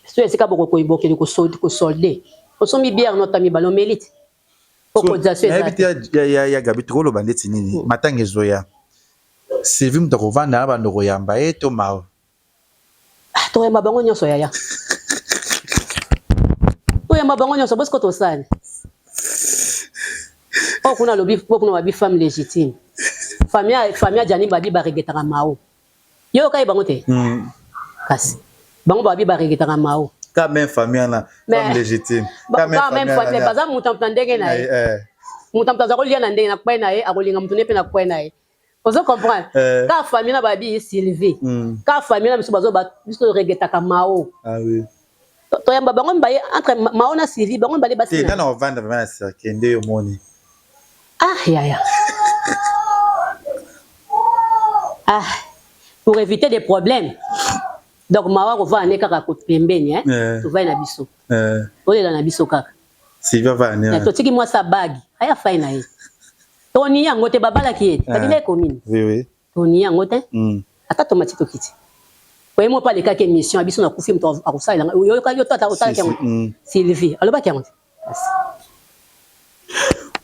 So esika bokokoyi bokende kosolde. Osombi bière no ata mibale omeli ti. Po cotisation eza te. Nayebi te ya Gabi tokoloba ndeti nini matanga ezoya. Sylvie mutu akovanda na bando koyamba ye to Mao. Ah, toyamba bango nyonso yaya. Toyamba bango nyonso bosiko tosali. Oyo kuna alobi oyo kuna babi femme légitime. Famille famille Djani babi ba regrettaka Mao. Yo yoka ye bango te? Kasi bango babi ba regrettaka Mao. Quand même famille wana femme légitime. Quand même famille baza mutu na ndenge na ye. Mutu aza kolia na ndenge na kwe na ye akolinga mutu ne pe na kwe na ye. Ozo comprendre? Ka famille na babi Sylvie. Ka famille na biso bazo ba biso regrettaka Mao. Ah oui. Toyamba bango mibale entre Mao na Sylvie bango mibale basi. Te nana ovanda vraiment na cercle nde yo moni. Ah yaya. Ah pour éviter des problèmes. Donc Mao akovanda ne kaka ko pembeni hein. Tovai na biso. Olela na biso kaka. Sylvie avanda ne. Totiki mwasi abagi. Aya fai na ye. Toni yango te babalaki ye te. Babina ekomi. Oui oui. Toni yango te. Ata tomati tokiti. Oye mo pa lekaki émission biso na kufi moto akosalela ngai. Yo yo tata otalaki yango. Sylvie alobaki yango te.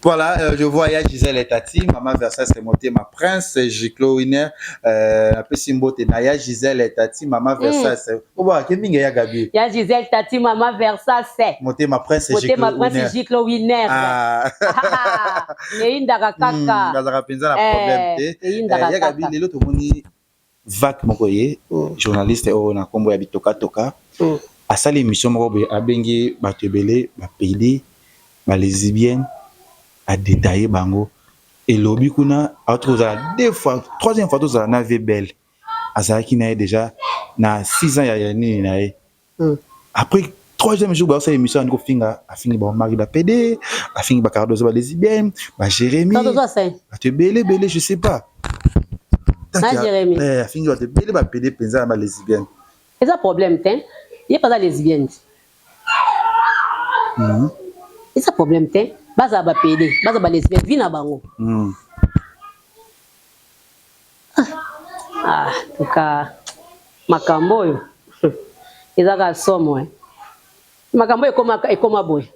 Voilà, je vois ya Gisèle et Tati, maman Versace Motema Prince, Giclo Winner, apesi mbote na ya Gisèle et Tati, maman Versace. Oba ke mingi ya Gabi. Ya Gisèle Tati, maman Versace. Motema Prince Motema Prince Giclo Winner. Ah. Neyindaka kaka. Bazaka penza na problème te. Ya Gabi lelo tomoni vac moko ye journaliste oyo na kombo ya bitoka toka asali émission moko boye abengi bato ebele ba pede ba lesbienne a détailler bango. Elobi kuna auti kozala deux fois, troisième fois tozala na vie belle, azalaki na ye déjà na 6 ans ya nini na ye. Après troisième jour, basala émission, andi kofinga, afingi baomari, bapd, afingi bacardozo, balesbienne, baJérémi, bato ebele ebele, je sais pas. Afingi bato ebele, bapd mpenza na balesbienne. Eza problème te, ye mpe aza lesbienne. Eza problème te, bazala bapd, bazala balesbienne, vie na bango. Ah, tuka makambo oyo eza kaka somo. Makambo ekoma, ekoma boye,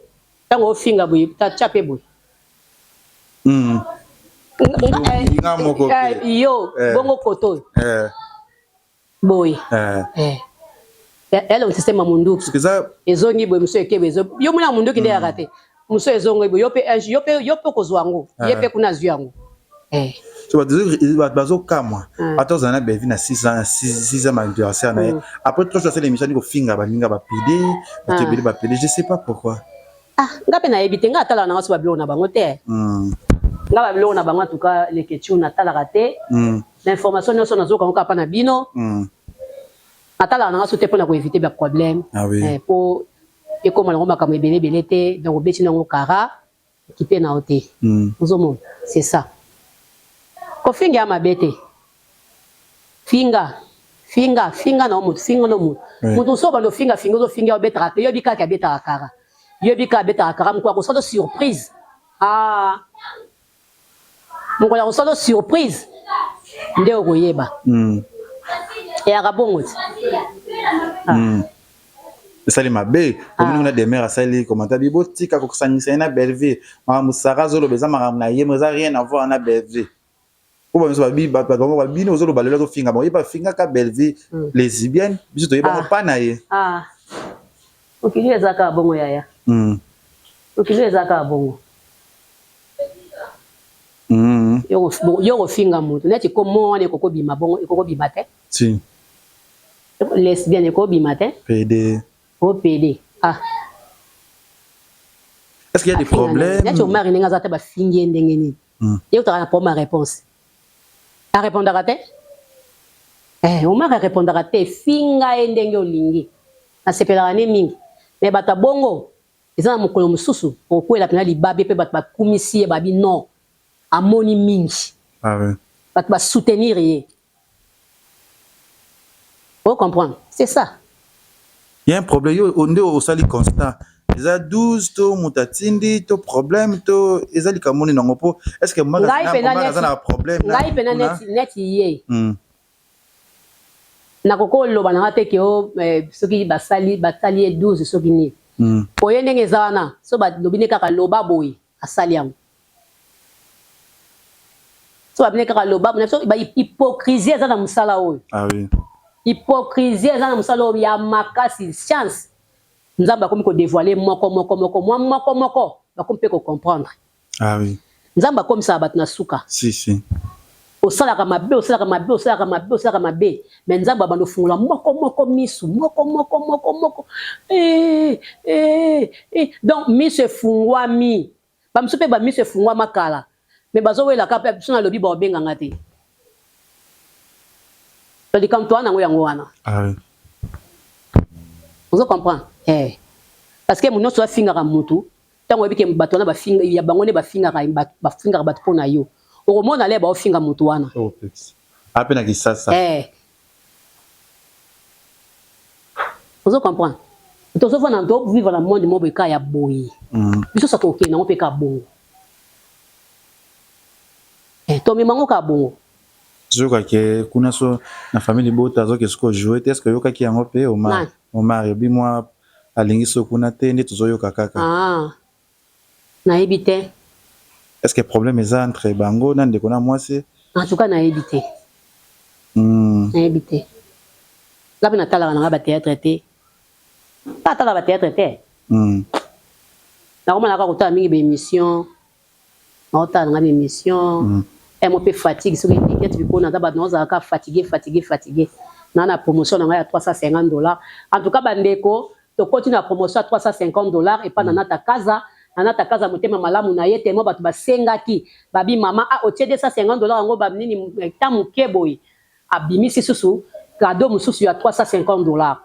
ntango ofinga boye, tatya mpe boye. Yo bongo koto oyo boye, elongo système ya munduki ezongi boye, mosu ekebe, yo mona munduki nde yaka te, mosu ezongi boye, yo mpe, yo mpe, yo mpe okozwa yango, ye mpe kuna azwi yango. So bato bazokamwa, bato ozala na Belvi na 6 ans, 6 ans anniversaire na ye, après 3 jours asala émission, andi kofinga baninga bapd, bato ebele bapd, je sais pas pourquoi. Ah, nga mpe nayebi te, nga atalaka nanga so babiloko na bango te. Nga babiloko na bango, en tout cas leketu natalaka te. Na information nyonso nazokango kaka mpa na bino. Natalaka nanga so te mpona koéviter baproblème, po ekóma nango makambo ebele ebele te. Donc obeti nango kara ekipe na yo te, ozomona, c'est ça. Kofinga ya mabe te, finga, finga, finga na yo motu, finga no motu. Motu so obanda ofinga, finga, ozofinga, obetaka te, yobi kaka abetaka kara, yobi kaka abetaka kara. Mokolo akosala surprise, ah, mokolo akosala surprise nde okoyeba. Eyaka bongo ti. Esali mabe omoni kuna. Demer asali commentaire bi botika kosangisa ye na Belleville. Makambo Sara azoloba eza makambo na ye, mo eza rien à voir na Belleville. Po bamiso bato bango babino ozoloba lelo azofinga bango, ye bafingaka Belleville lesbienne, biso toyebango pa na ye. Ah, mokili eza kaka bongo, yaya. Mokili eza kaka bongo. Yo kofinga motu neti komo wana ekokobima bongo, ekokobima te. Si. Lesbienne ekobima te. PD. O PD, ah. Est-ce qu'il y a des problèmes? Neti Omari, ndenge aza te, bafingi ye ndenge nini? Ye utaka na problème ya réponse, arépondaka te. Omar arépondaka te. Finga ye ndenge olingi, nasepelaka ne mingi, mais bato ya bongo eza na mokolo mosusu okwela mpena libabe mpe bato bakumisi ye, babi non, amoni mingi. Ah, oui. Bato basoutenir ye, o comprendre, c'est ça. Il y a un problème, yo nde osali constat, eza 12 to moto atindi to problème to eza likambo nini nango? Mpo est ce que aza na problème? Ngai mpena neti ye, nakoki oloba nanga te ke o soki basali, basali ye 12, soki nini. Oye ndenge eza wana, so balobi ne kaka loba boye, asali yango. So babine kaka loba boye, so hypocrisie eza na mosala oyo. Ah oui. Hypocrisie eza na mosala oyo ya makasi. Chance, Nzambe akomi kodévoiler moko moko moko, mwa moko moko bakomi mpe kocomprendre. Ah oui. Nzambe akomisaka bato na suka. Si si. Osalaka mabe, osalaka mabe, osalaka mabe, osalaka mabe, mais Nzambe abanda ofungola moko moko misu, moko moko, moko moko. Eh, eh, eh. Donc miso efungwami, bamisu mpe bamiso efungwama kala, mais bazowelaka mpe biso. Nalobi baobenganga te, to likambo toa nango yango wana. Ah oui. Ozo comprendre, eh. Parce que moto nyonso afingaka mutu, ntango oyebi ke bato wana bafinga ya bango nde bafingaka, bafingaka bato mpo na yo, okomona le baofinga motu wana. Oh, ape na Kisasa. Eh. Ozo comprendre, tozofanda, tovivre na monde moko eka ya boye. Biso so tokokende yango mpe ka bongo, eh, tomema yango ka bongo. Tozokake kuna so na famille libota, azoke soki ojoue te, est ce que oyokaki yango mpe Omar? Omar yobi mwa alingi so kuna te, nde tozoyoka kaka. Ah. Nayebi te. Est ce que problème eza entre bango na ndeko na mwasi? En tout cas nayebi te. Nayebi te, nga mpe natalaka nanga bathéâtre te, nga natalaka bathéâtre te. Nakomona kaka kotala mingi baémission, naotala nanga baémission. Mo mpe fatigue soki eleki ati bikona, naza bato naozalaka fatigue, fatigue, fatigue. Naa na promotion na ngai ya 350 dollars. En tout cas bandeko, tokoti na promotion ya 350 dollars epa na Nata Kaza. Nana Takaza motema malamu na ye tellement bato basengaki babi mama ah otie 250 dollars yango ba nini temps moke boye abimisi susu cadeau mosusu ya 350 dollars.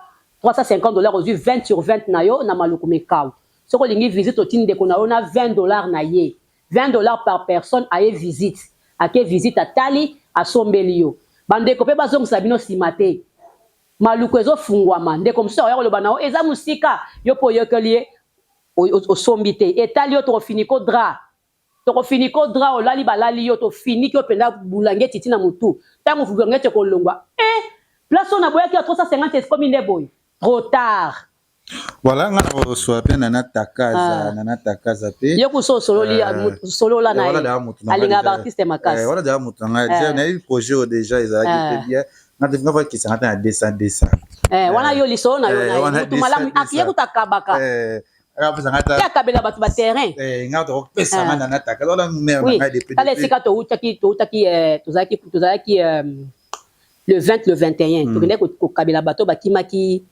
350 dollars ozwi 20 sur 20 na yo na Maluku Mekau. Soki olingi visite otindi ndeko na yo na 20 dollars na ye. 20 dollars par personne aye visite. Ake visite atali asombeli yo. Bandeko pe bazongisa bino sima te. Maluku ezo fungwama ndeko mosusu akoya koloba na yo eza musika yo pe oyokeli ye osombi te. Etali yo toko finiko drap. Toko finiko drap olali balali yo tofiniki yo penza bulangeti ti na mutu. Tango bulangeti ekolongwa eh! Place oyo naboyaki ya 350 ekomi nde boye? Trop tard. Voilà, nga na pe Nana Takaza, ah. Nana Takaza pe. Yo kuso sololi euh, solola na ye. Alinga ba artiste makasi. Eh, wala da mutu nga déjà eh. na eu projet o déjà ezalaki pe eh. bien. Nga te nga va kisa nga na 200 200. Eh, wana yo lisolo na yo na ye. Mutu malamu akiye kutakabaka. Eh. Ye akabela bato ba terrain. Eh, nga to pesa nga Nana Takaza wala mère na nga depuis. Tala esika to utaki to utaki tozalaki tozalaki le 20 le 21 tokendaki kokabela bato bakimaki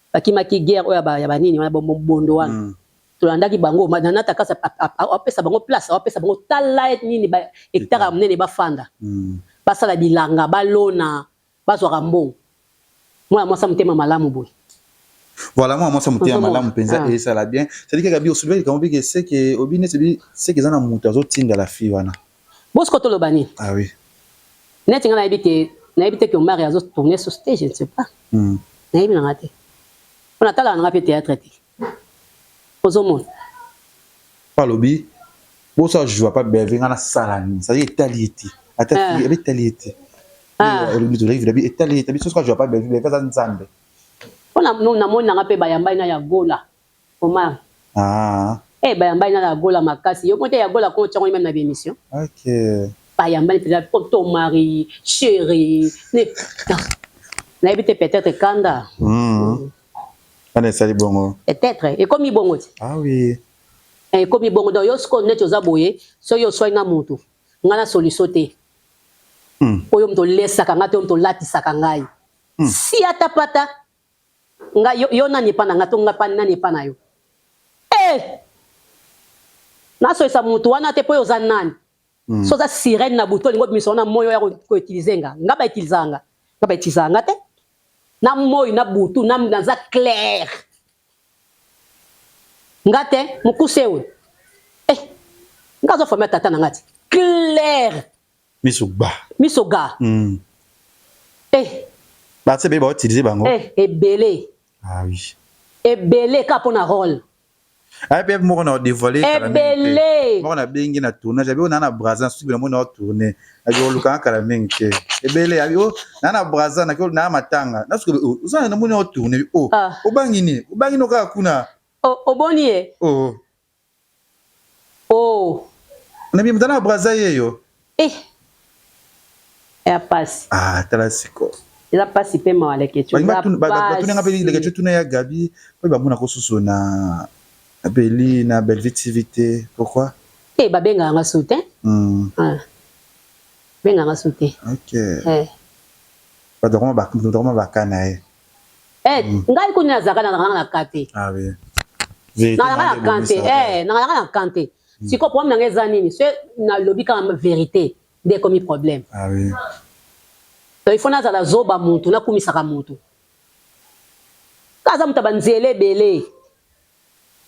Bakimaki guerre oyo ya ba nini wana bondo wana. Mm. Tolandaki bango Nana Takasa apesa bango place, apesa bango tala nini ba hectare ya munene bafanda. Mm. Basala bilanga, balona, bazwaka mbongo. Mwana mwasi motema malamu boye. Voilà, moi, moi, ça me tient malamu penza ah. et ça la bien. C'est-à-dire que Gabi osubeli quand obi que c'est que obi ne c'est que zana mutu azo tinda la fille wana. Bosco toloba nini? Ah oui. Neti nga nayebi te, nayebi te que Omari azo tourner sur stage, je ne sais pas. Mm. Nayebi nanga te. Po natalaka nanga pe théâtre te. Ozomona. Balobi boso ajoua pa Bellevue nga nasala nini? C'est-à-dire etali ye te. Ata ah. fille etali ye te. Ah. Olobi tozalaki vilabi etali ye te. Biso soki ajoua pa Bellevue, Bellevue aza Nzambe. Po na namoni nanga pe bayambai na ya Gola. Omar. Ah. Eh bayambani na la Gola makasi. Yo kote ya Gola ko tyango même na émission. OK. Bayambani peza po to mari, chéri. Ne. Nayebi te peut-être kanda. Mm. Wana esali bongo. Peut-être ekomi bongo ti. Ah oui. Eh, ekomi bongo donc yo sikoyo neti oza boye soki oswani na mutu nga na solution te. Mm. Oyo moto olesaka ngai te oyo moto olatisaka ngai. Mm. Si ata pata Nga yo, yo nani epa na nga to nga pa nani epa na yo? Eh! Nasoyisa mutu wana te po yo oza nani? Mm. So oza sirène na butu olingi obimisa wana moyi oya ko utiliser nga. Nga ba utilisaka nga. Nga ba utilisaka nga te. Na moyi na butu na naza clair. Nga te mukuse oyo. Eh! Nga azo famille tata na nga ti. Clair. Miso gba. Miso ga. Mm. Eh. Ba se be ba utiliser bango. Eh, ebele. Ah oui. Ebele ka pona rôle. Ah pe moko na dévoiler ebele. Moko na bengi na tournage, abi ona na Brazza suki na mona tourner. Abi oluka kala mingi te. Ebele abi oh na na Brazza na na matanga. Na suki oza na mona tourner oh. Ah. Obangi ni, obangi no kaka kuna. Oh, oboni ye. Oh. Oh. Na bi mutana Brazza yeyo. Eh. Ya pasi. Ah, tala siko. Eza pasi pe mawa leketchou. Batuna nga pe leketchou tuna ya Gabi po ba mona ko susu na Beli na Bellevue TV te pourquoi? Eh ba benga nga su te. Mm. Ah. Benga nga su te. OK. Eh. Ba dokoma ba dokoma ba kana ye. Eh, mm. ngai kuna nazalaka nazalaka na ka te. Ah oui. Nazalaka na kan te. Eh, nazalaka na kan te. Mm. Sikoyo problème na ngai eza nini? So nalobi kaka vérité nde ekomi problème. Ah oui. Donc il faut nazala zoba mutu, nakumisaka mutu. Kaza mutu ba nzela ebele.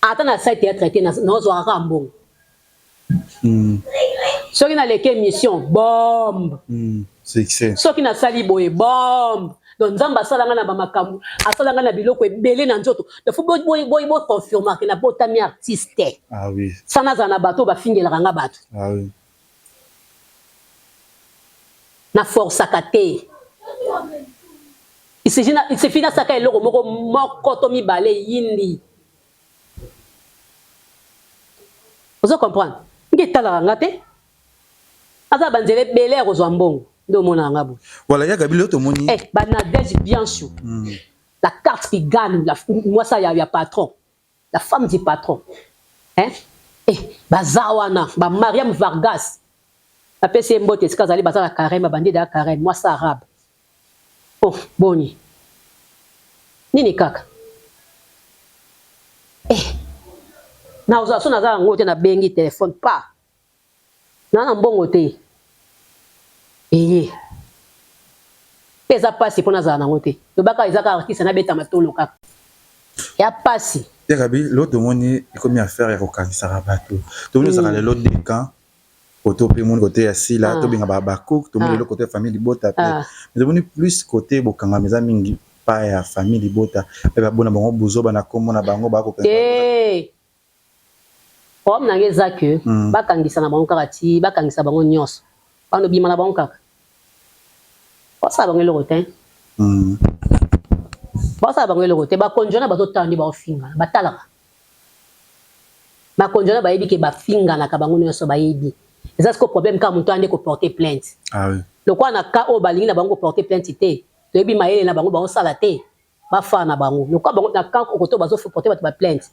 Ata na site théâtre te nazwaka kaka mbongo. Mm. Soki naleki émission bombe. Mm. Succès. Soki nasali boye bombe. Donc Nzambe asala nga na ba makambo, asala nga na biloko ebele na nzoto. Donc faut boy boy boy bo confirmer que na botami artiste. Ah oui. Sana nazala na bato bafingelaka nga bato. Ah oui. Na forçaka te. Il suffit il suffit nasaka eloko moko moko to mibale yindi. Ozo comprendre? Nge etalaka nga te. Aza ba nzela ebele ya kozwa mbongo. Nde omonaka nga boye. Voilà, ya Gabi lelo tomoni. Eh, ba Nadège Bianchou. Mm. La carte qui gagne, la mwasa ya, ya patron. La femme du patron. Hein? Eh, baza wana, ba Mariam Vargas. Napesi ye mbote esika azali baza na carême, babandi da carême, mwasa arabe. Oh, boni. Nini kaka? Eh. Nakozala so naza yango te, nabengi telefone pa na na mbongo te, eye mpe eza mpasi mpo nazala nango te. Lobaka eza kaka artiste nabeta matolo kaka ya mpasi. Te Gaby, lelo tomoni ekomi affaire ya kokangisaka bato. Tomoni ezalaka lelo deux camps. Kote ope moni kote ya Sila, tobenga ba Habacuc, tomoni lelo kote ya famille libota pe. Mais tomoni plus kote bokangami eza mingi pa ya famille libota. Pe ba bona bango buzoba na kombo na bango ba kokanga. Te. Problème na nga eza que bakangisa na bango kaka ti bakangisa bango nionso. Bano bima na bango kaka. Basala bango eloko te. Basala bango eloko te. Bakonzi wana bazotala nde baofingana. Batalaka. Bakonzi wana bayebi ke bafinganaka bango nyonso bayebi. Eza siko problème kaka moto ande ko porter plainte. Ah oui. Lokola na cas oyo balingi na bango ko porter plainte te, toyebi mayele na bango baosala te. Bafana na bango. Lokola bango na camp okoto bazo porter bato ba plainte.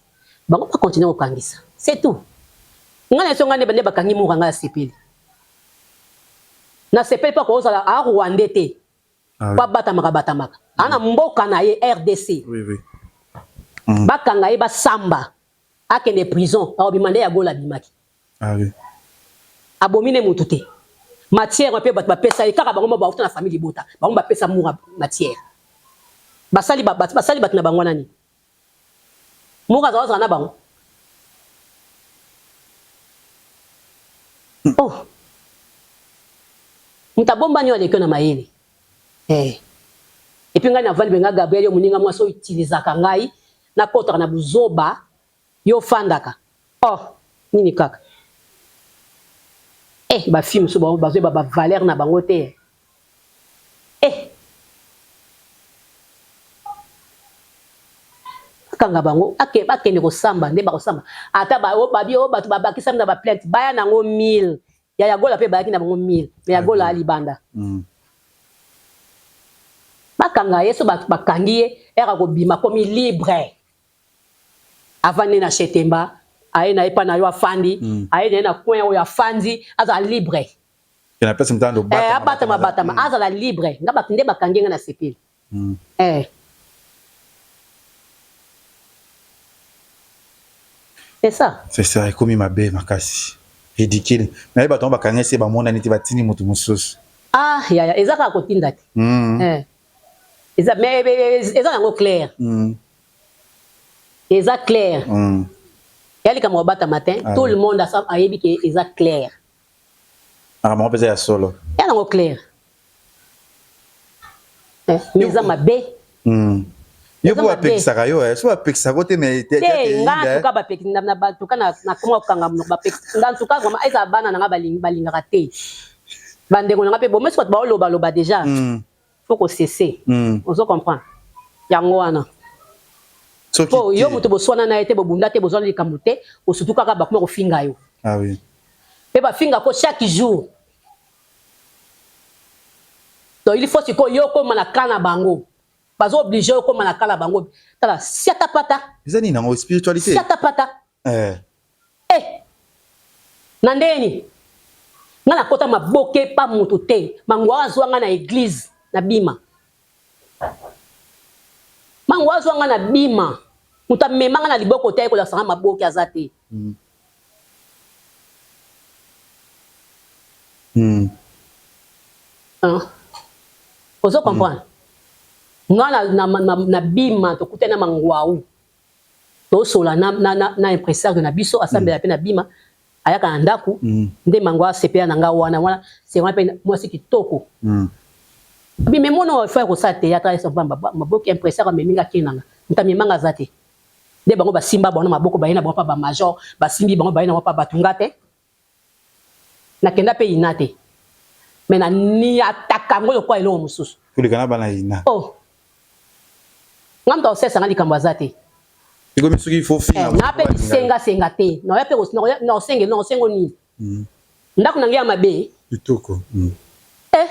Bango ba continuer kokangisa. C'est tout. Nga na songa nde bakangi mura nga sepeli. Na sepeli pa kozala a Rwandais te. Ah oui. Pa batamaka batamaka. Ana mboka na ye RDC. Oui oui. Bakanga ye basamba. Akende prison, akobima nde ya gola abimaki. Ah oui. Abomi ne mutu te. Matière pe bato bapesa ye kaka bango bauta na famille libota. Bango bapesa mura matière. Basali ba, basali bato na bango wana nini? Mura azala na bango. Oh. Moto abombani oyo aleki na mayele. Eh. Et puis ngai navandi benga Gabriel yo moninga mwasi oyo utilisaka ngai nakotaka na buzoba yo ofandaka. Oh, nini kaka. Eh, ba filles mosusu bango bazoyeba ba valeur na bango te. Eh. Bakanga bango, ake bakende kosamba nde bakosamba. Ata ba o babi o bato babakisami na ba plainte, baya nango 1000. Ya ya Gola pe bayaki na bango 1000, mais ya Gola alibanda. Bakanga ye so bakangi ye, ere akobima akomi libre. Avandi na Chetemba, aye na ye pa na yo afandi, aye na ye na coin oyo afandi, azala libre. Na place mutando Eh, abatama batama, azala libre. Nga bato nde bakangi nga na sepeli. Eh. C'est ça. C'est ça, ekomi mabe makasi. Ridicule. Mais bato bakanga se bamonani te batindi moto mosusu. Ah, yaya, eza kaka kotinda te. Eh. Eza mais eza yango clair. Eza clair. Ya likambo kobatama te, tout le monde ayebi ke eza clair. Makambo yango mpenza ya solo. Ya nango clair. Eh, mais eza mabe. Yo mpo bapekisaka yo, eh. So bapekisaka yo te mais te nga en tout cas bapekisi na na tout cas na na koma kokanga monoko bapekisi nga en tout cas vraiment ezala bana na nga balingaka te. Bandeko na nga mpe bomesi bato baoloba loba déjà. Faut ko cesser. Ozo comprendre? Yango wana. Po yo moto boswana na ye te, bobunda te, bozwana likambo te, osutu kaka bakoma kofinga yo. Ah oui. Pe bafinga ko chaque jour. Donc il faut sikoyo yo okoma na cas na bango. Bazo oblige yo okoma na cas na bango. Tala siata pata. Eza nini yango spiritualité? Siata pata. Eh. Eh! Na ndenge nini? Nga nakota maboke pa mutu te. Mangwa azwa nga na eglise na bima. Mangwa azwa nga na bima. Mutu amema nga na liboko te aye kolakisa nga maboke aza te. Hein? Ozo comprendre? Nga na, na, na, na bima tokutani na mangwau. Tosola na, na, na, na impresario na biso asambela pe na bima ayaka na ndaku nde mango asepela na nga wana wana c'est wana pe mwasi kitoko bi mais mwana oyo faut kosala théâtre ayesa bamba maboki impresario amemi nga kina nga moto amema nga aza te nde bango basimba bango na maboko baye na bango pa ba major basimbi bango baye na bango pa bato nga te Nakenda pe ina te. Mais na niataka yango lokola eloko mosusu. Koleka na bana ina. Oh. Nga moto akosalisa nga likambo aza te. Ekomi soki il faut finga. Eh, na pe bisenga senga te. Na pe na osenge na osengo nini? Ndako na ngai ya mabe. Kitoko. Eh.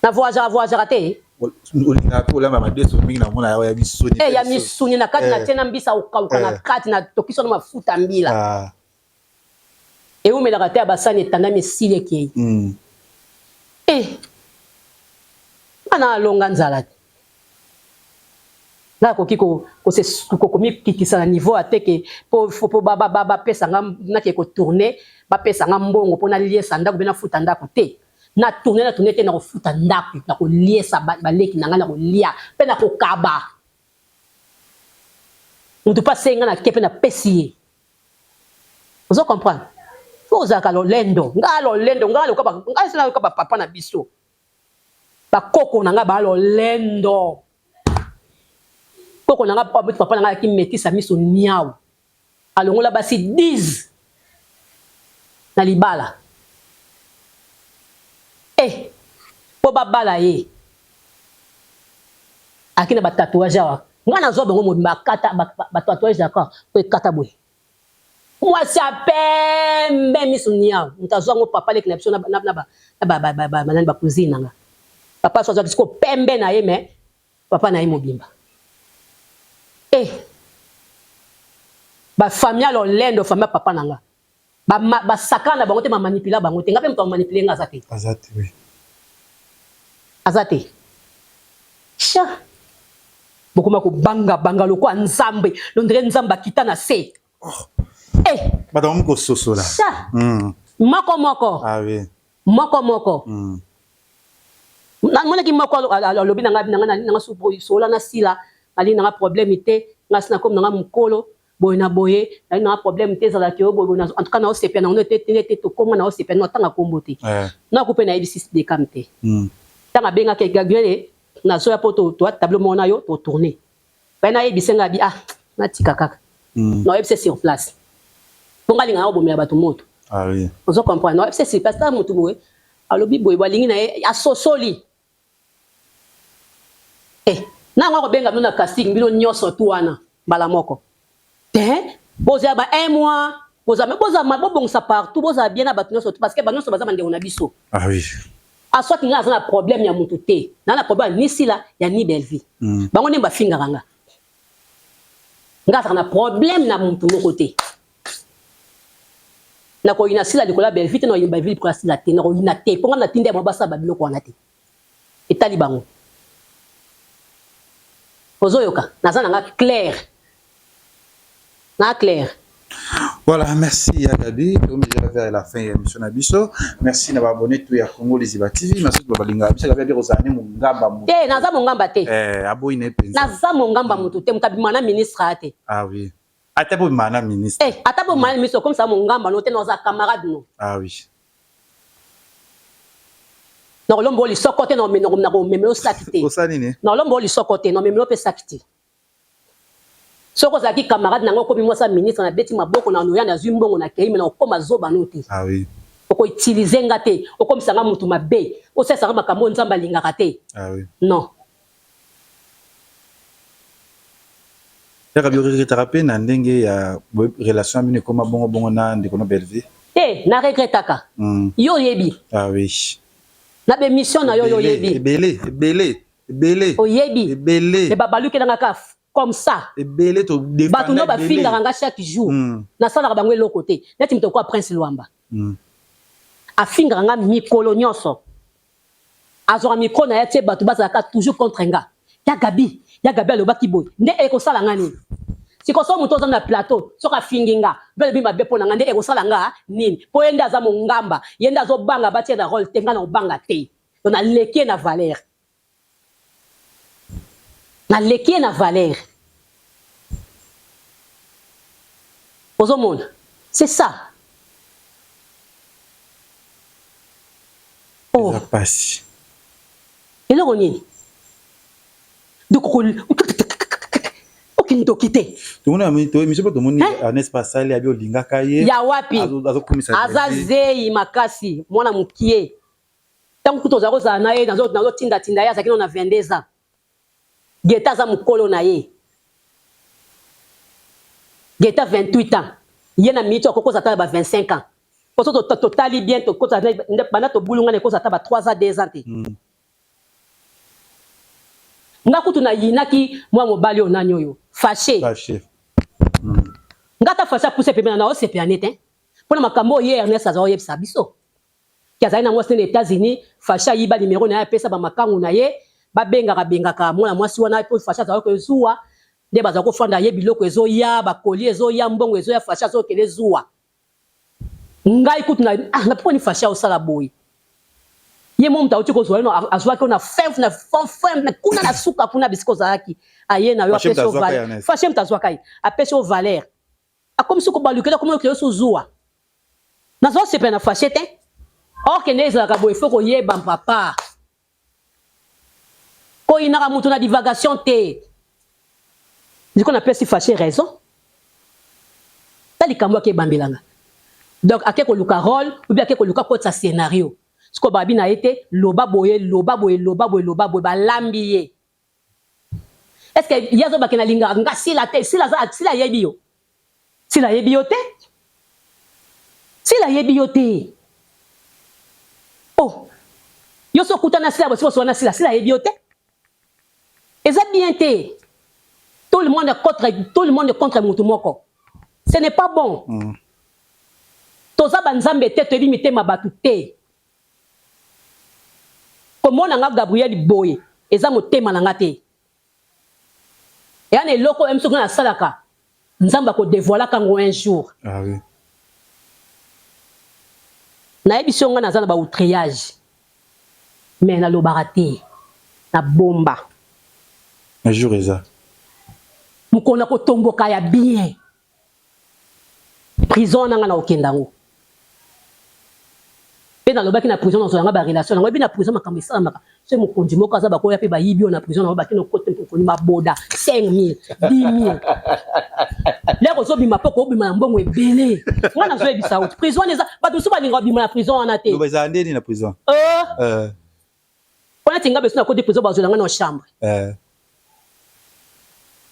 Na voyagera voyagera te. Olingaka pe olamba madesu mingi na mona ya misuni. Eh, ya misuni na kati na tie na mbisa okauka na kati na tokisa na mafuta mbila. Ah. Ewumelaka te ya basani etandami esili ekei. Eh! Nga na alonga nzala te. Nga nakoki komikitisa na niveau ya te ke po po bapesa nga nake ko tourner, bapesa nga mbongo po naliesa ndako pe nafuta ndako te. Na tourner na tourner te nakofuta ndako, nakoliesa baleki na nga, nakolia pe nakokaba. Mutu pe asengi nga nake pe napesi ye. Ozo comprendre? Faut ozalaka lolendo. Nga lolendo, nga lokola nga lokola ba papa na biso. Ba koko na nga ba lolendo. Koko na nga papa na nga alaki metisse ya miso niawu. Alongola basi 10 na libala. Eh! Po ba bala ye. Aki na ba tatouage awa. Nga nazwa bango mobimba akata ba tatouage d'accord po ekata boye. Mwasi ya pembe misu niawu mutu azwa ngo papa leki na biso na ba na ba nani ba cousine na nga papa so azwaki siko pembe na ye mais papa na ye mobimba eh ba famille ya lolendo famille ya papa na nga ba ba sakana na bango te ba manipula bango te nga pe mutu a manipuler nga aza te aza te oui aza te sha Bokoma kobanga banga lokola nzambe londre nzambe akita na se. Oh. Eh. Bato bakomi kososola. Sha. Moko moko. Ah oui. Moko moko. Namonaki moko alobi na nga na nga na nga sola na sila nalingi na nga problème te nga si nakomi na nga mokolo boye na boye nalingi na nga problème te ezalaki yo boye boye en tout cas naosepela na ngo te te te tokoma naosepela no atanga kombo te naku mpe nayebisi dekam te ntango abengaki Gabriel Nazoya po to toa tableau moko na yo to tourner. Pe na yebise nga abi ah natika kaka. Na yebise sur place. Po nga linga na kobomela bato moto. Ah oui. Ozo comprendre? Na yebise sur place ta mutu boye alobi boye balingi na ye asosoli. Eh na ngo akobenga bino na casting bino nyoso tu wana mbala moko. Te bozala ba un mois bozala bozala bobongisa partout bozala bien na bato nyonso parce que ba nyonso baza bandeko na biso. Ah oui. Ah soit nga naza na problème ya mutu te na na problème ya ni Sila ya ni Bellevue bango nde bafingaka nga nga azalaka na problème na mutu moko te nakoyina Sila likolo ya Bellevue te nakoyina Bellevue likolo ya Sila te nakoyina te mpo nga natinda bango basala ba biloko wana te etali bango ozoyoka naza na nga claire Na clair. Voilà, merci ya Gabi. Tokomi déjà vers la fin ya émission na biso. Merci na ba abonné tout ya Congo Liziba TV. Merci ba balinga biso Gabi kozala ne mongamba mutu. Te, naza mongamba te. Eh, aboyi ne penza. Naza mongamba mutu te, mutu abima na ministre ate. Ah oui. Ata bo bima na ministre. Eh, ata bo bima na ministre comme ça mongamba no te naza camarade no. Ah oui. Nakolomba yo lisoko te, nakomemela yo saki te. Osali nini? Nakolomba yo lisoko te, nakomemela yo pe saki te. Soki ozalaki camarade na nga okomi mwasi ya ministre na beti maboko na noya nazui mbongo na keyi mais nakokoma zoba no te. Ah oui. Oko utiliser nga te, okomisa nga mutu mabe, osalisa nga makambo oyo Nzambe alingaka te. Ah oui. Non. Yaka bi regrettaka pe na ndenge ya relation na bino ekoma bongo bongo na ndeko no Bellevue? Te, na regrettaka. Yo oyebi. Ah oui. Na ba emission na yo yo oyebi. Ebele, ebele. Ebele. Oyebi. Ebele. Mais babalukela nga kaka comme ça. Ebele to defenda. Bato no bafingaka nga chaque jour. Nasalaka bango eloko te. Neti moto lokola Prince Luamba. Afingaka nga mikolo nyonso. Azwaka micro na ye atie bato bazalaka toujours contre nga. Ya Gaby, ya Gaby alobaki boye. Nde ekosala nga nini? Sikoyo soki moto oza na plateau soki afingi nga, mpe alobi mabe mpo na nga nde ekosala nga nini? Mpo ye nde aza mongamba, ye nde azobanga batia na role te, nga nakobanga te. Donc naleki ye na valeur. Naleki ye na valeur. Ozomona? C'est ça. Oh. Eza pasi. Eloko nini? Donc okindoki te. Tomoni to émission tomoni Ernest Pasali abi olingaka ye. Ya wapi? Azokumisa. Aza zeyi makasi mwana mukie. Tango kutu ozala kozala na ye nazo nazo tinda tinda ye azalaki nano na 22 ans. Guetta aza mukolo na ye. Guetta 28 ans. Ye na minute oyo akoki kozala ata na ba 25 ans. Po soki totali bien tokozala banda tobulungana ekozala ata ba 3 ans 2 ans te. Nga kutu na yinaki mwana mobali oyo nani oyo Fache. Fache. Nga ata Fache apuse pembeni na nao sepela ne te. Pona makambo oyo ye Ernest aza oyebisa biso. Ke azali na mwasi ne na Etats Unis, Fache ayiba numero na ye apesa ba makangu na ye, ba bengaka bengaka mwana mwasi wana po Fache azalaki ko zuwa. Nde baza kofanda ye biloko ezoya, bakoli ezoya, mbongo ezoya, Fashi azokende zuwa. Ngai kutu na ah na poni Fashi osala boye. Ye mo moto auti kozwa yo azwaki yo na fin na fin fin kuna na suka kuna bisika ozalaki. Aye na yo apesi yo valeur. Fashi moto azwaka ye. Apesi yo valeur. Akomisi kobalukela akomi okele so zuwa. Nazo sepela na Fashi te. Or que nde ezalaka boye faut koyeba papa. Koyinaka mutu na divagation te. Ndiko na pesi Fache raison. Ta likambo ake ebambela nga. Donc ake koluka role ou bien ake koluka kotisa scenario. Siko babi na ye te loba boye loba boye loba boye loba boye balambi ye. Est-ce que ye azo bakena lingaka nga sila te sila sila yebi yo. Sila ayebi yo te? Sila ayebi yo te? Oh! Yo so okutana na Sila bosi boswana Sila, Sila ayebi yo te? Eza bien te. Tout le monde contre, tout le monde contre mutu moko. Ce n'est pas bon. Toza ba nzambe te, toyebi mitema batu te. Komona nga Gabriel boye, eza motema na nga te. Eya na eloko oyo soki nasalaka nzambe ako devoilaka ngo un jour. Ah oui. Nayebisi yo nga naza na ba outrillage mais nalobaka te na bomba. Un jour eza. Mokolo na kotomboka ya bien. Prison wana nga nakokenda yango. Pe nalobaki na prison nazwa yanga ba relation nango ebi na prison makambo esalamaka soki mokonzi moko aza bakoya pe bayibi yo na prison nango bakende kokota mokoni maboda 5000 10000 lere ozobima mpo kobima na mbongo ebele nga nazoyebisa yo prison wana eza bato mosusu balinga babima na prison wana te ezala ndeni na prison Wana ti nga beso na koti prison bazwela nga na chambre.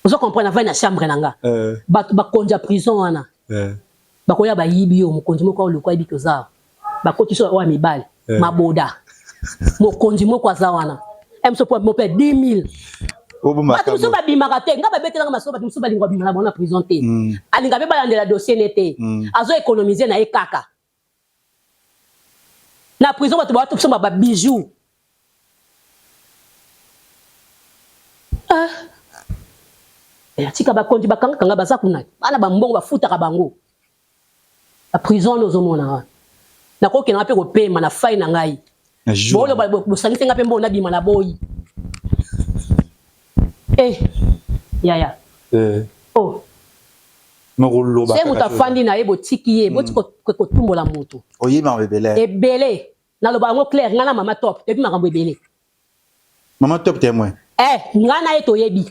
Ozo comprendre na vandi na chambre na nga. Bato bakonzi ya prison wana. Bakoya bayibi yo mokonzi moko aluka ayebi ke oza awa. Bakoti so oyo ya mibali. Maboda. Mokonzi moko aza wana. MSO po mope 10000. Bato mosusu babimaka te nga babetelanga masolo bato mosusu balinga babima na bango na prison te. Alinga mpe balandela dossier ne te. Azo économiser na ye kaka. Na prison bato ba tosomba ba bijoux. Ah. Eh, tika bakonzi bakanga kanga baza kuna. Bana ba mbongo bafutaka bango. Ba prison wana ozomona wana. Nakokenda mpe kopema na fai na ngai. Boloba bosangisi ngai mpe mbongo nabima na boyi. Eh, yaya. Eh. Oh. Mokoloba. Se moto afandi na ye botiki ye, botiki kotumbola moto. Oyebi makambo ebele. Ebele. Naloba yango clair, ngai na mama top, toyebi makambo ebele. Mama top témoin. Eh, ngai na ye toyebi.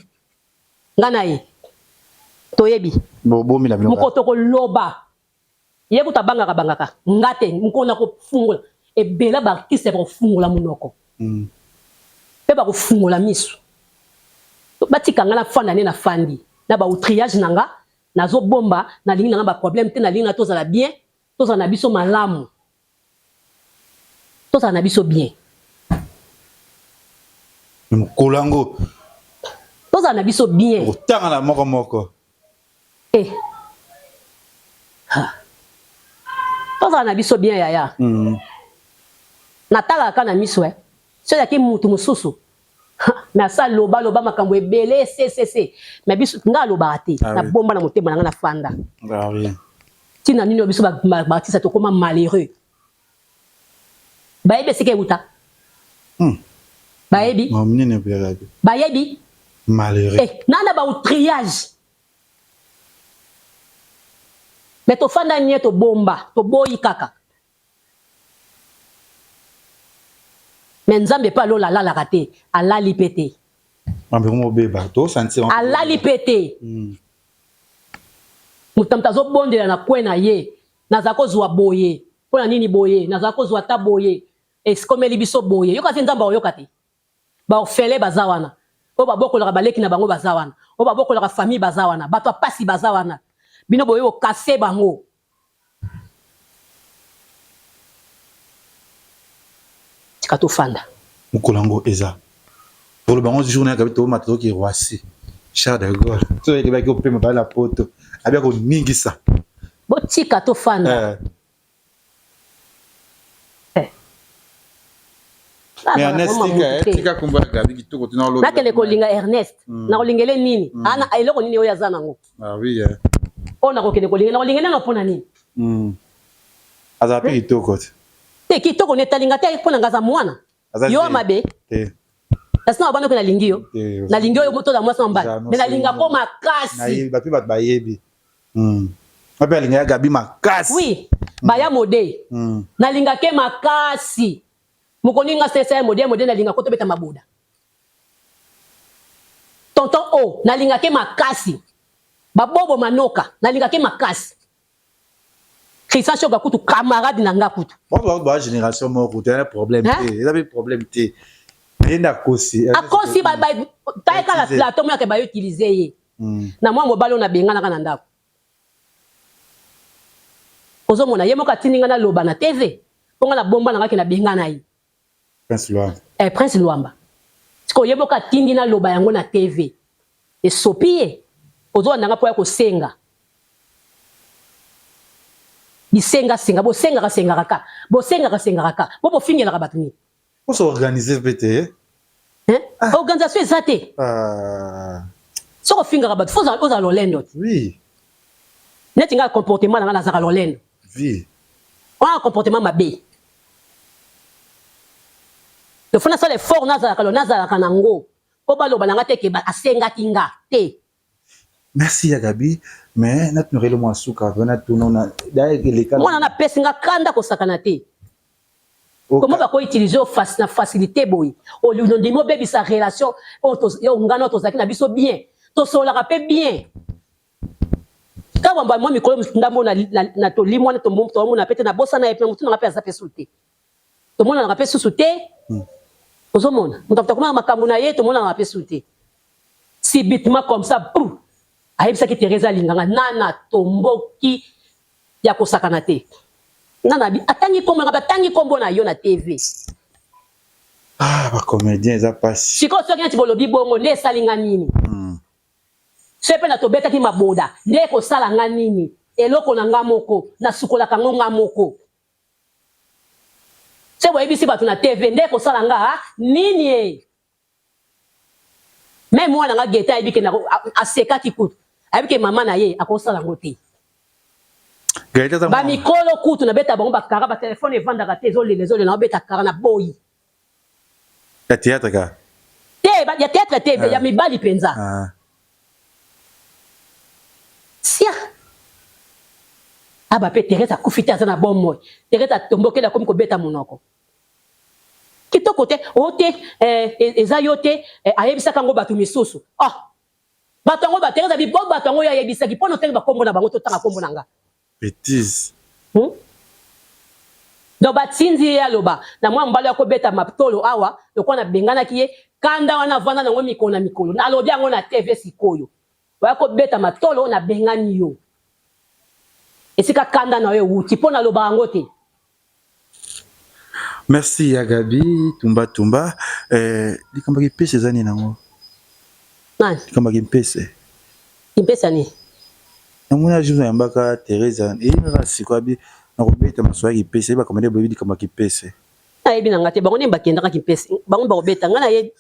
Ngai na ye. Toyebi. Bobomi na bino. Mokoto koloba. Ye kutu abangaka bangaka nga te mokolo na kofungola ebele ba artiste bakofungola monoko pe bakofungola misu batika nga nafanda nde nafandi na ba outrillage na nga nazobomba nalingi na nga ba problème te nalingi na tozala bien tozala na biso malamu tozala na biso bien mokolo yango tozala na biso bien otanga na moko moko Eh. Ha. Tozala na biso bien yaya. Natalaka kaka na miso eh. Soki ezalaki mutu mususu. Mais asa loba loba makambo ebele ccc. Mais biso nga alobaka te. Ah, na oui. bomba na motema na nga na fanda. Ah, oui. Tina nini biso ba ba artiste tokoma malheureux. Bayebi esika ewuta. Bayebi. Bayebi. Malheureux. Eh, nana ba outrillage. Mais tofanda nie tobomba, toboyi kaka. Mais Nzambe pe alola alalaka te, alali pe te. Alali pe te. Moto na moto azobondela na coin na ye, naza kozwa boye, pona nini boye, naza kozwa ata boye, esikomeli biso boye. Yoka te Nzambe akoyoka te. Ba orphelins baza wana, oyo babokolaka baleki na bango baza wana, oyo babokolaka famille baza wana, bato ya pasi baza wana. Bino boye ko casser bango. Tika tofanda. Mokolo yango eza. Toloba yango jour na kabi tobomata toki Roissy. Charles de Gaulle. Toyeke baki opema bala na poto. Abia koningisa. Botika tofanda. Eh. Eh. Mais Ernest tika eh, tika kombo ya Gabi kitoko tuna olobi. Nakende kolinga Ernest. Mm. Nakolingele nini? Mm. Ana eloko nini oyo aza nango? Ah oui. Eh. Oyo nakokende kolinga, nakolinga nano pona nini? Mm. Aza pe kitoko te. Te kitoko ne talinga te pona ngaza mwana. Yo mabe. Te. Kasi na bana ko nalingi yo. Nalingi yo moto na mwasi na mobali. Mais nalinga ko makasi. Nayebi bato bato bayebi. Mm. Ape alinga Gabi makasi. Oui. Baya mode. Mm. Nalinga ke makasi. Mokoni nga sesa ya mode mode nalinga ko tobeta maboda. Tonton O nalinga ke makasi. Babobo manoka nalinga ke makasi. Christian Shoga kutu camarade na nga kutu. Bato ba ba génération moko te na problème te. Eza pe problème te. Ye nde akosi. Akosi ba ba taye kala plateau moko ba utiliser ye. Hmm. Na mwa mobali oyo nabenganaka na ndako. Ozomona ye moko atindi nga naloba na TV mpo nga nabomba na nga ke nabengana ye. Prince Luamba. Eh, Prince Luamba. Sikoyo ye moko atindi naloba yango na TV. Esopi ye. Ozolanda nga mpo ya kosenga. Bisenga senga, bosengaka sengaka ka. Bosengaka sengaka ka. Bo bofingelaka bato nini? Oso organiser pe te. Hein? Ah. Organisation eza te. Ah. Soki ofingaka bato, faut ozala lolendo te. Oui. Neti nga comportement na nga nazalaka lolendo. Oui. Wana comportement mabe. Il faut nasala effort nazalaka lo nazalaka na ngo po baloba na nga te ke asengaki nga te. Merci ya Gabi mais natunaka mwa suka vraiment natuna na eleka mwana napesi nga kanda kosakana te. Comment bako utiliser yo na facilité boye ondimi obebisa relation oyo ngana tozalaki na biso bien tosololaka mpe bien kaka mwa mikolo ndambo na tolimwana tomona mpe te nabosana ye mpe motu nanga mpe aza mpe susu te tomonanaka mpe susu te hmm. ozomona moto akomaka makambo na ye tomonanaka mpe susu te subitement comme ça brou ayebisaki Therese alinganga nana tomboki ya kosakana te nana atangi kombo na atangi kombo na yo na TV ah ba comédien eza pasi sikoyo soki neti bolobi bongo nde esali nga nini hmm. Soki pe na tobetaki maboda nde ekosala nga nini? Eloko na nga moko nasukolaka ngo nga moko. Soki boyebisi batu na TV nde ekosala nga nini ee? Meme mwana nga Gaetan ayebi ke asekaki kutu ayebi ke mama na ye akosala ngo te. Ba mikolo kutu na beta bango ba kara ba telephone evandaka te ezolela ezolela na beta kara na boyi. Ya theatre ka? Te, ya theatre te, ya mibali penza. Ah. Sia. Aba pe Therese akufi te aza na bomoi. Therese atombokeli akomi kobeta monoko. Kitoko te, o te, eh, e, eza yo te, eh, ayebisaka yango bato misusu. Ah. Bato yango ba Therese abi bo bato yango yo ayebisaki mpo na otangi bakombo na bango totanga kombo na nga. Betise. Hmm? Donc batindi ye aloba na mwa mobali akobeta matolo awa lokola nabenganaki ye kanda wana avanda nango mikolo na mikolo nalobi yango na TV sikoyo oya kobeta matolo nabengani yo esika kanda na yo ewuti mpo naloba yango te. Merci ya Gaby tumba tumba eh, likambo ya kimpese eza nini yango? Nani? Likambo ya kimpese. Kimpese ya nini? Namoni jour nayambaka Theresa eyi kaka sikoyo abi nakobeta masolo ya kimpese ye bakomede boyebi likambo ya kimpese. Nayebi na nga te bango nde bakendaka kimpese bango bakobeta nga nayebi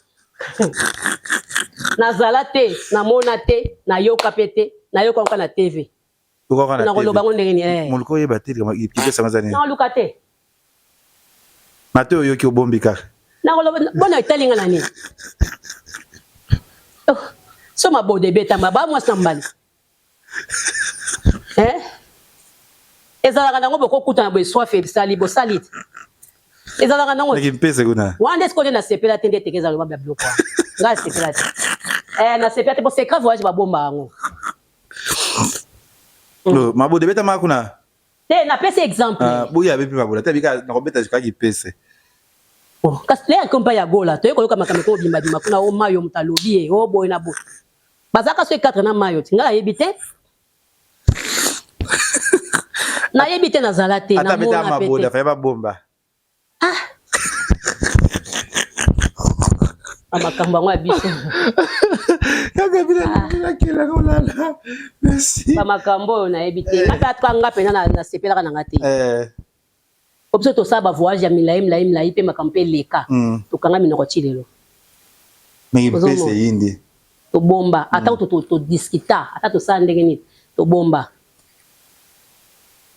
nazala te namona te nayoka pe te nayoka kaka na TV. Nakoloba yango ndenge nini? Eh. Moluka oyeba te kipesa yango eza nini? Nakoluka te. Mate oyoki obombi kaka. Nakoloba bona etali nga na nini? Oh, so maboda ebetama ba mwasi na mobali. Eh? Ezalaka nango bokokutana boye soif ebisali bosali te. Ezalaka nango. Kimpese kuna. Wana nde sikoyo nde nasepela te nde teke ezala loba biloko wana. Ngai nasepela te. Eh, nasepela te po secret voyage babomba yango. Mm. Maboda ebetama kuna. Te napesi exemple. Ah, boya abepi maboda te abika nakobeta kaka kipese. Oh, kasi le akompa ya gola toye koyoka makambo eko bima bima kuna o mayo moto alobi ye o boye na boye. Bazalaka soki 4 na mayo ti ngai nayebi te. Nayebi te nazala te. Ata beta maboda faye babomba. Ah. Ba makambo yango ya biso. Kaka bila ah. nakela kolala. Merci. Ba makambo oyo nayebi te. Nga atuka nga pena nasepelaka na nga te. Eh. Po biso tosala ba voyage ya milayi milayi milayi pe makambo pe eleka. Tokanga minoko ti lelo. Mais mpese eyindi. Tobomba ata kutu to discuta ata tosala ndenge nini tobomba.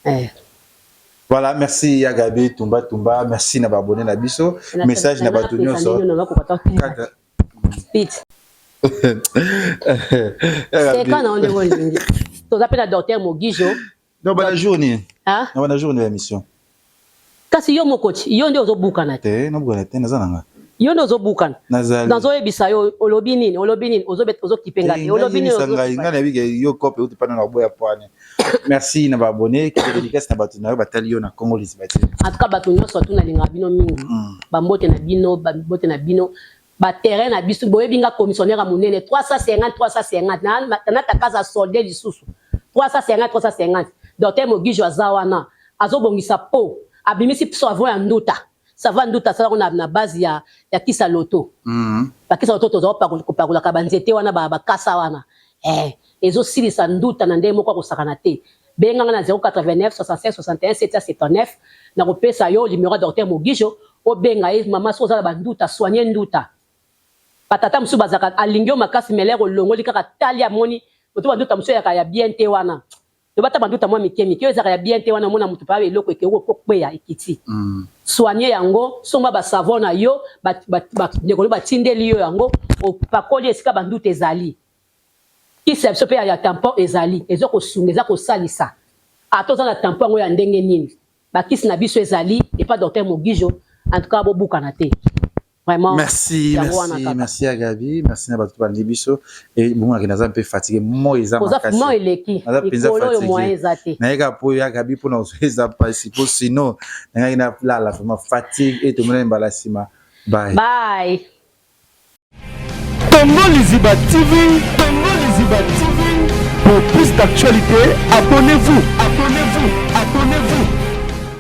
Eh. Voilà, merci ya Gabi Tumba Tumba, merci na ba abonné na biso. Message na bato nyonso. Pete. Seka na ndenge olingi. Toza pe na docteur Mogijo. Donc bana jour nini? Ah? Na bana jour ni émission. Kasi yo moko ti, yo nde ozobukana te. Te, nabukana te, naza na nga. Yo nde ozobukana. Nazali. Nazoyebisa yo olobi nini, olobi nini, ozobeta ozokipe nga te. Olobi nini ozokipe. Ngai ngai nayebi ke yo kope uti pana na boya poane. Merci na ba abonné, ki dédicace na bato na yo batali yo na Congo Liziba TV. En tout cas bato nyonso tu nalingaka bino mingi. Ba mbote na bino, ba mbote na bino. Ba terrain na biso boyebi nga commissionnaire ya munene 350 350 na na takaza solde lisusu 350 350 docteur Mogijo aza wana azobongisa po abimisi savon ya nduta savon ya nduta asalako na, na base ya, ya kisa loto bakisa loto toza kopakolaka banzete wana bakasa wana eh, ezosilisa nduta na ndenge moko akosakana te benga nga na 089 65 61 779 nakopesa yo numero ya docteur Mogijo obenga ye mama soki oza na banduta soigne nduta batata mosusu bazalaka alingi yo makasi mais lere olongoli kaka tali amoni oto banduta mosusu eyaka ya bien te wana lobata banduta mwa mike mike oyo ezalaka ya bien te wana omona motu pa eloko ekei kokweya ekiti soigne yango somba basavon na yo bandeko no batindeli yo yango opakoli esika banduta ezali Kisi ya biso pe ya tampon ezali, ezo kosunga, eza kosalisa. Ata oza na tampon yango ya ndenge nini, ba kisi na biso ezali epa docteur Mogijo, en tout cas bobukana te. Vraiment. Merci, yango wana merci, kaka. merci ya Gabi, merci na bato balandi biso. Et bon, na naza un peu fatigué, moi eza Oza makasi. moi eleki. Naza mpenza Mikolo oyo moyen fatigué. eza te. Nayeka po ya Gabi pona eza pasi po sinon nangaki na lala vraiment fatigue et tomonani mbala sima. Bye. Bye. Congo Liziba TV, Congo Liziba TV. Pour plus d'actualités, abonnez-vous, abonnez-vous.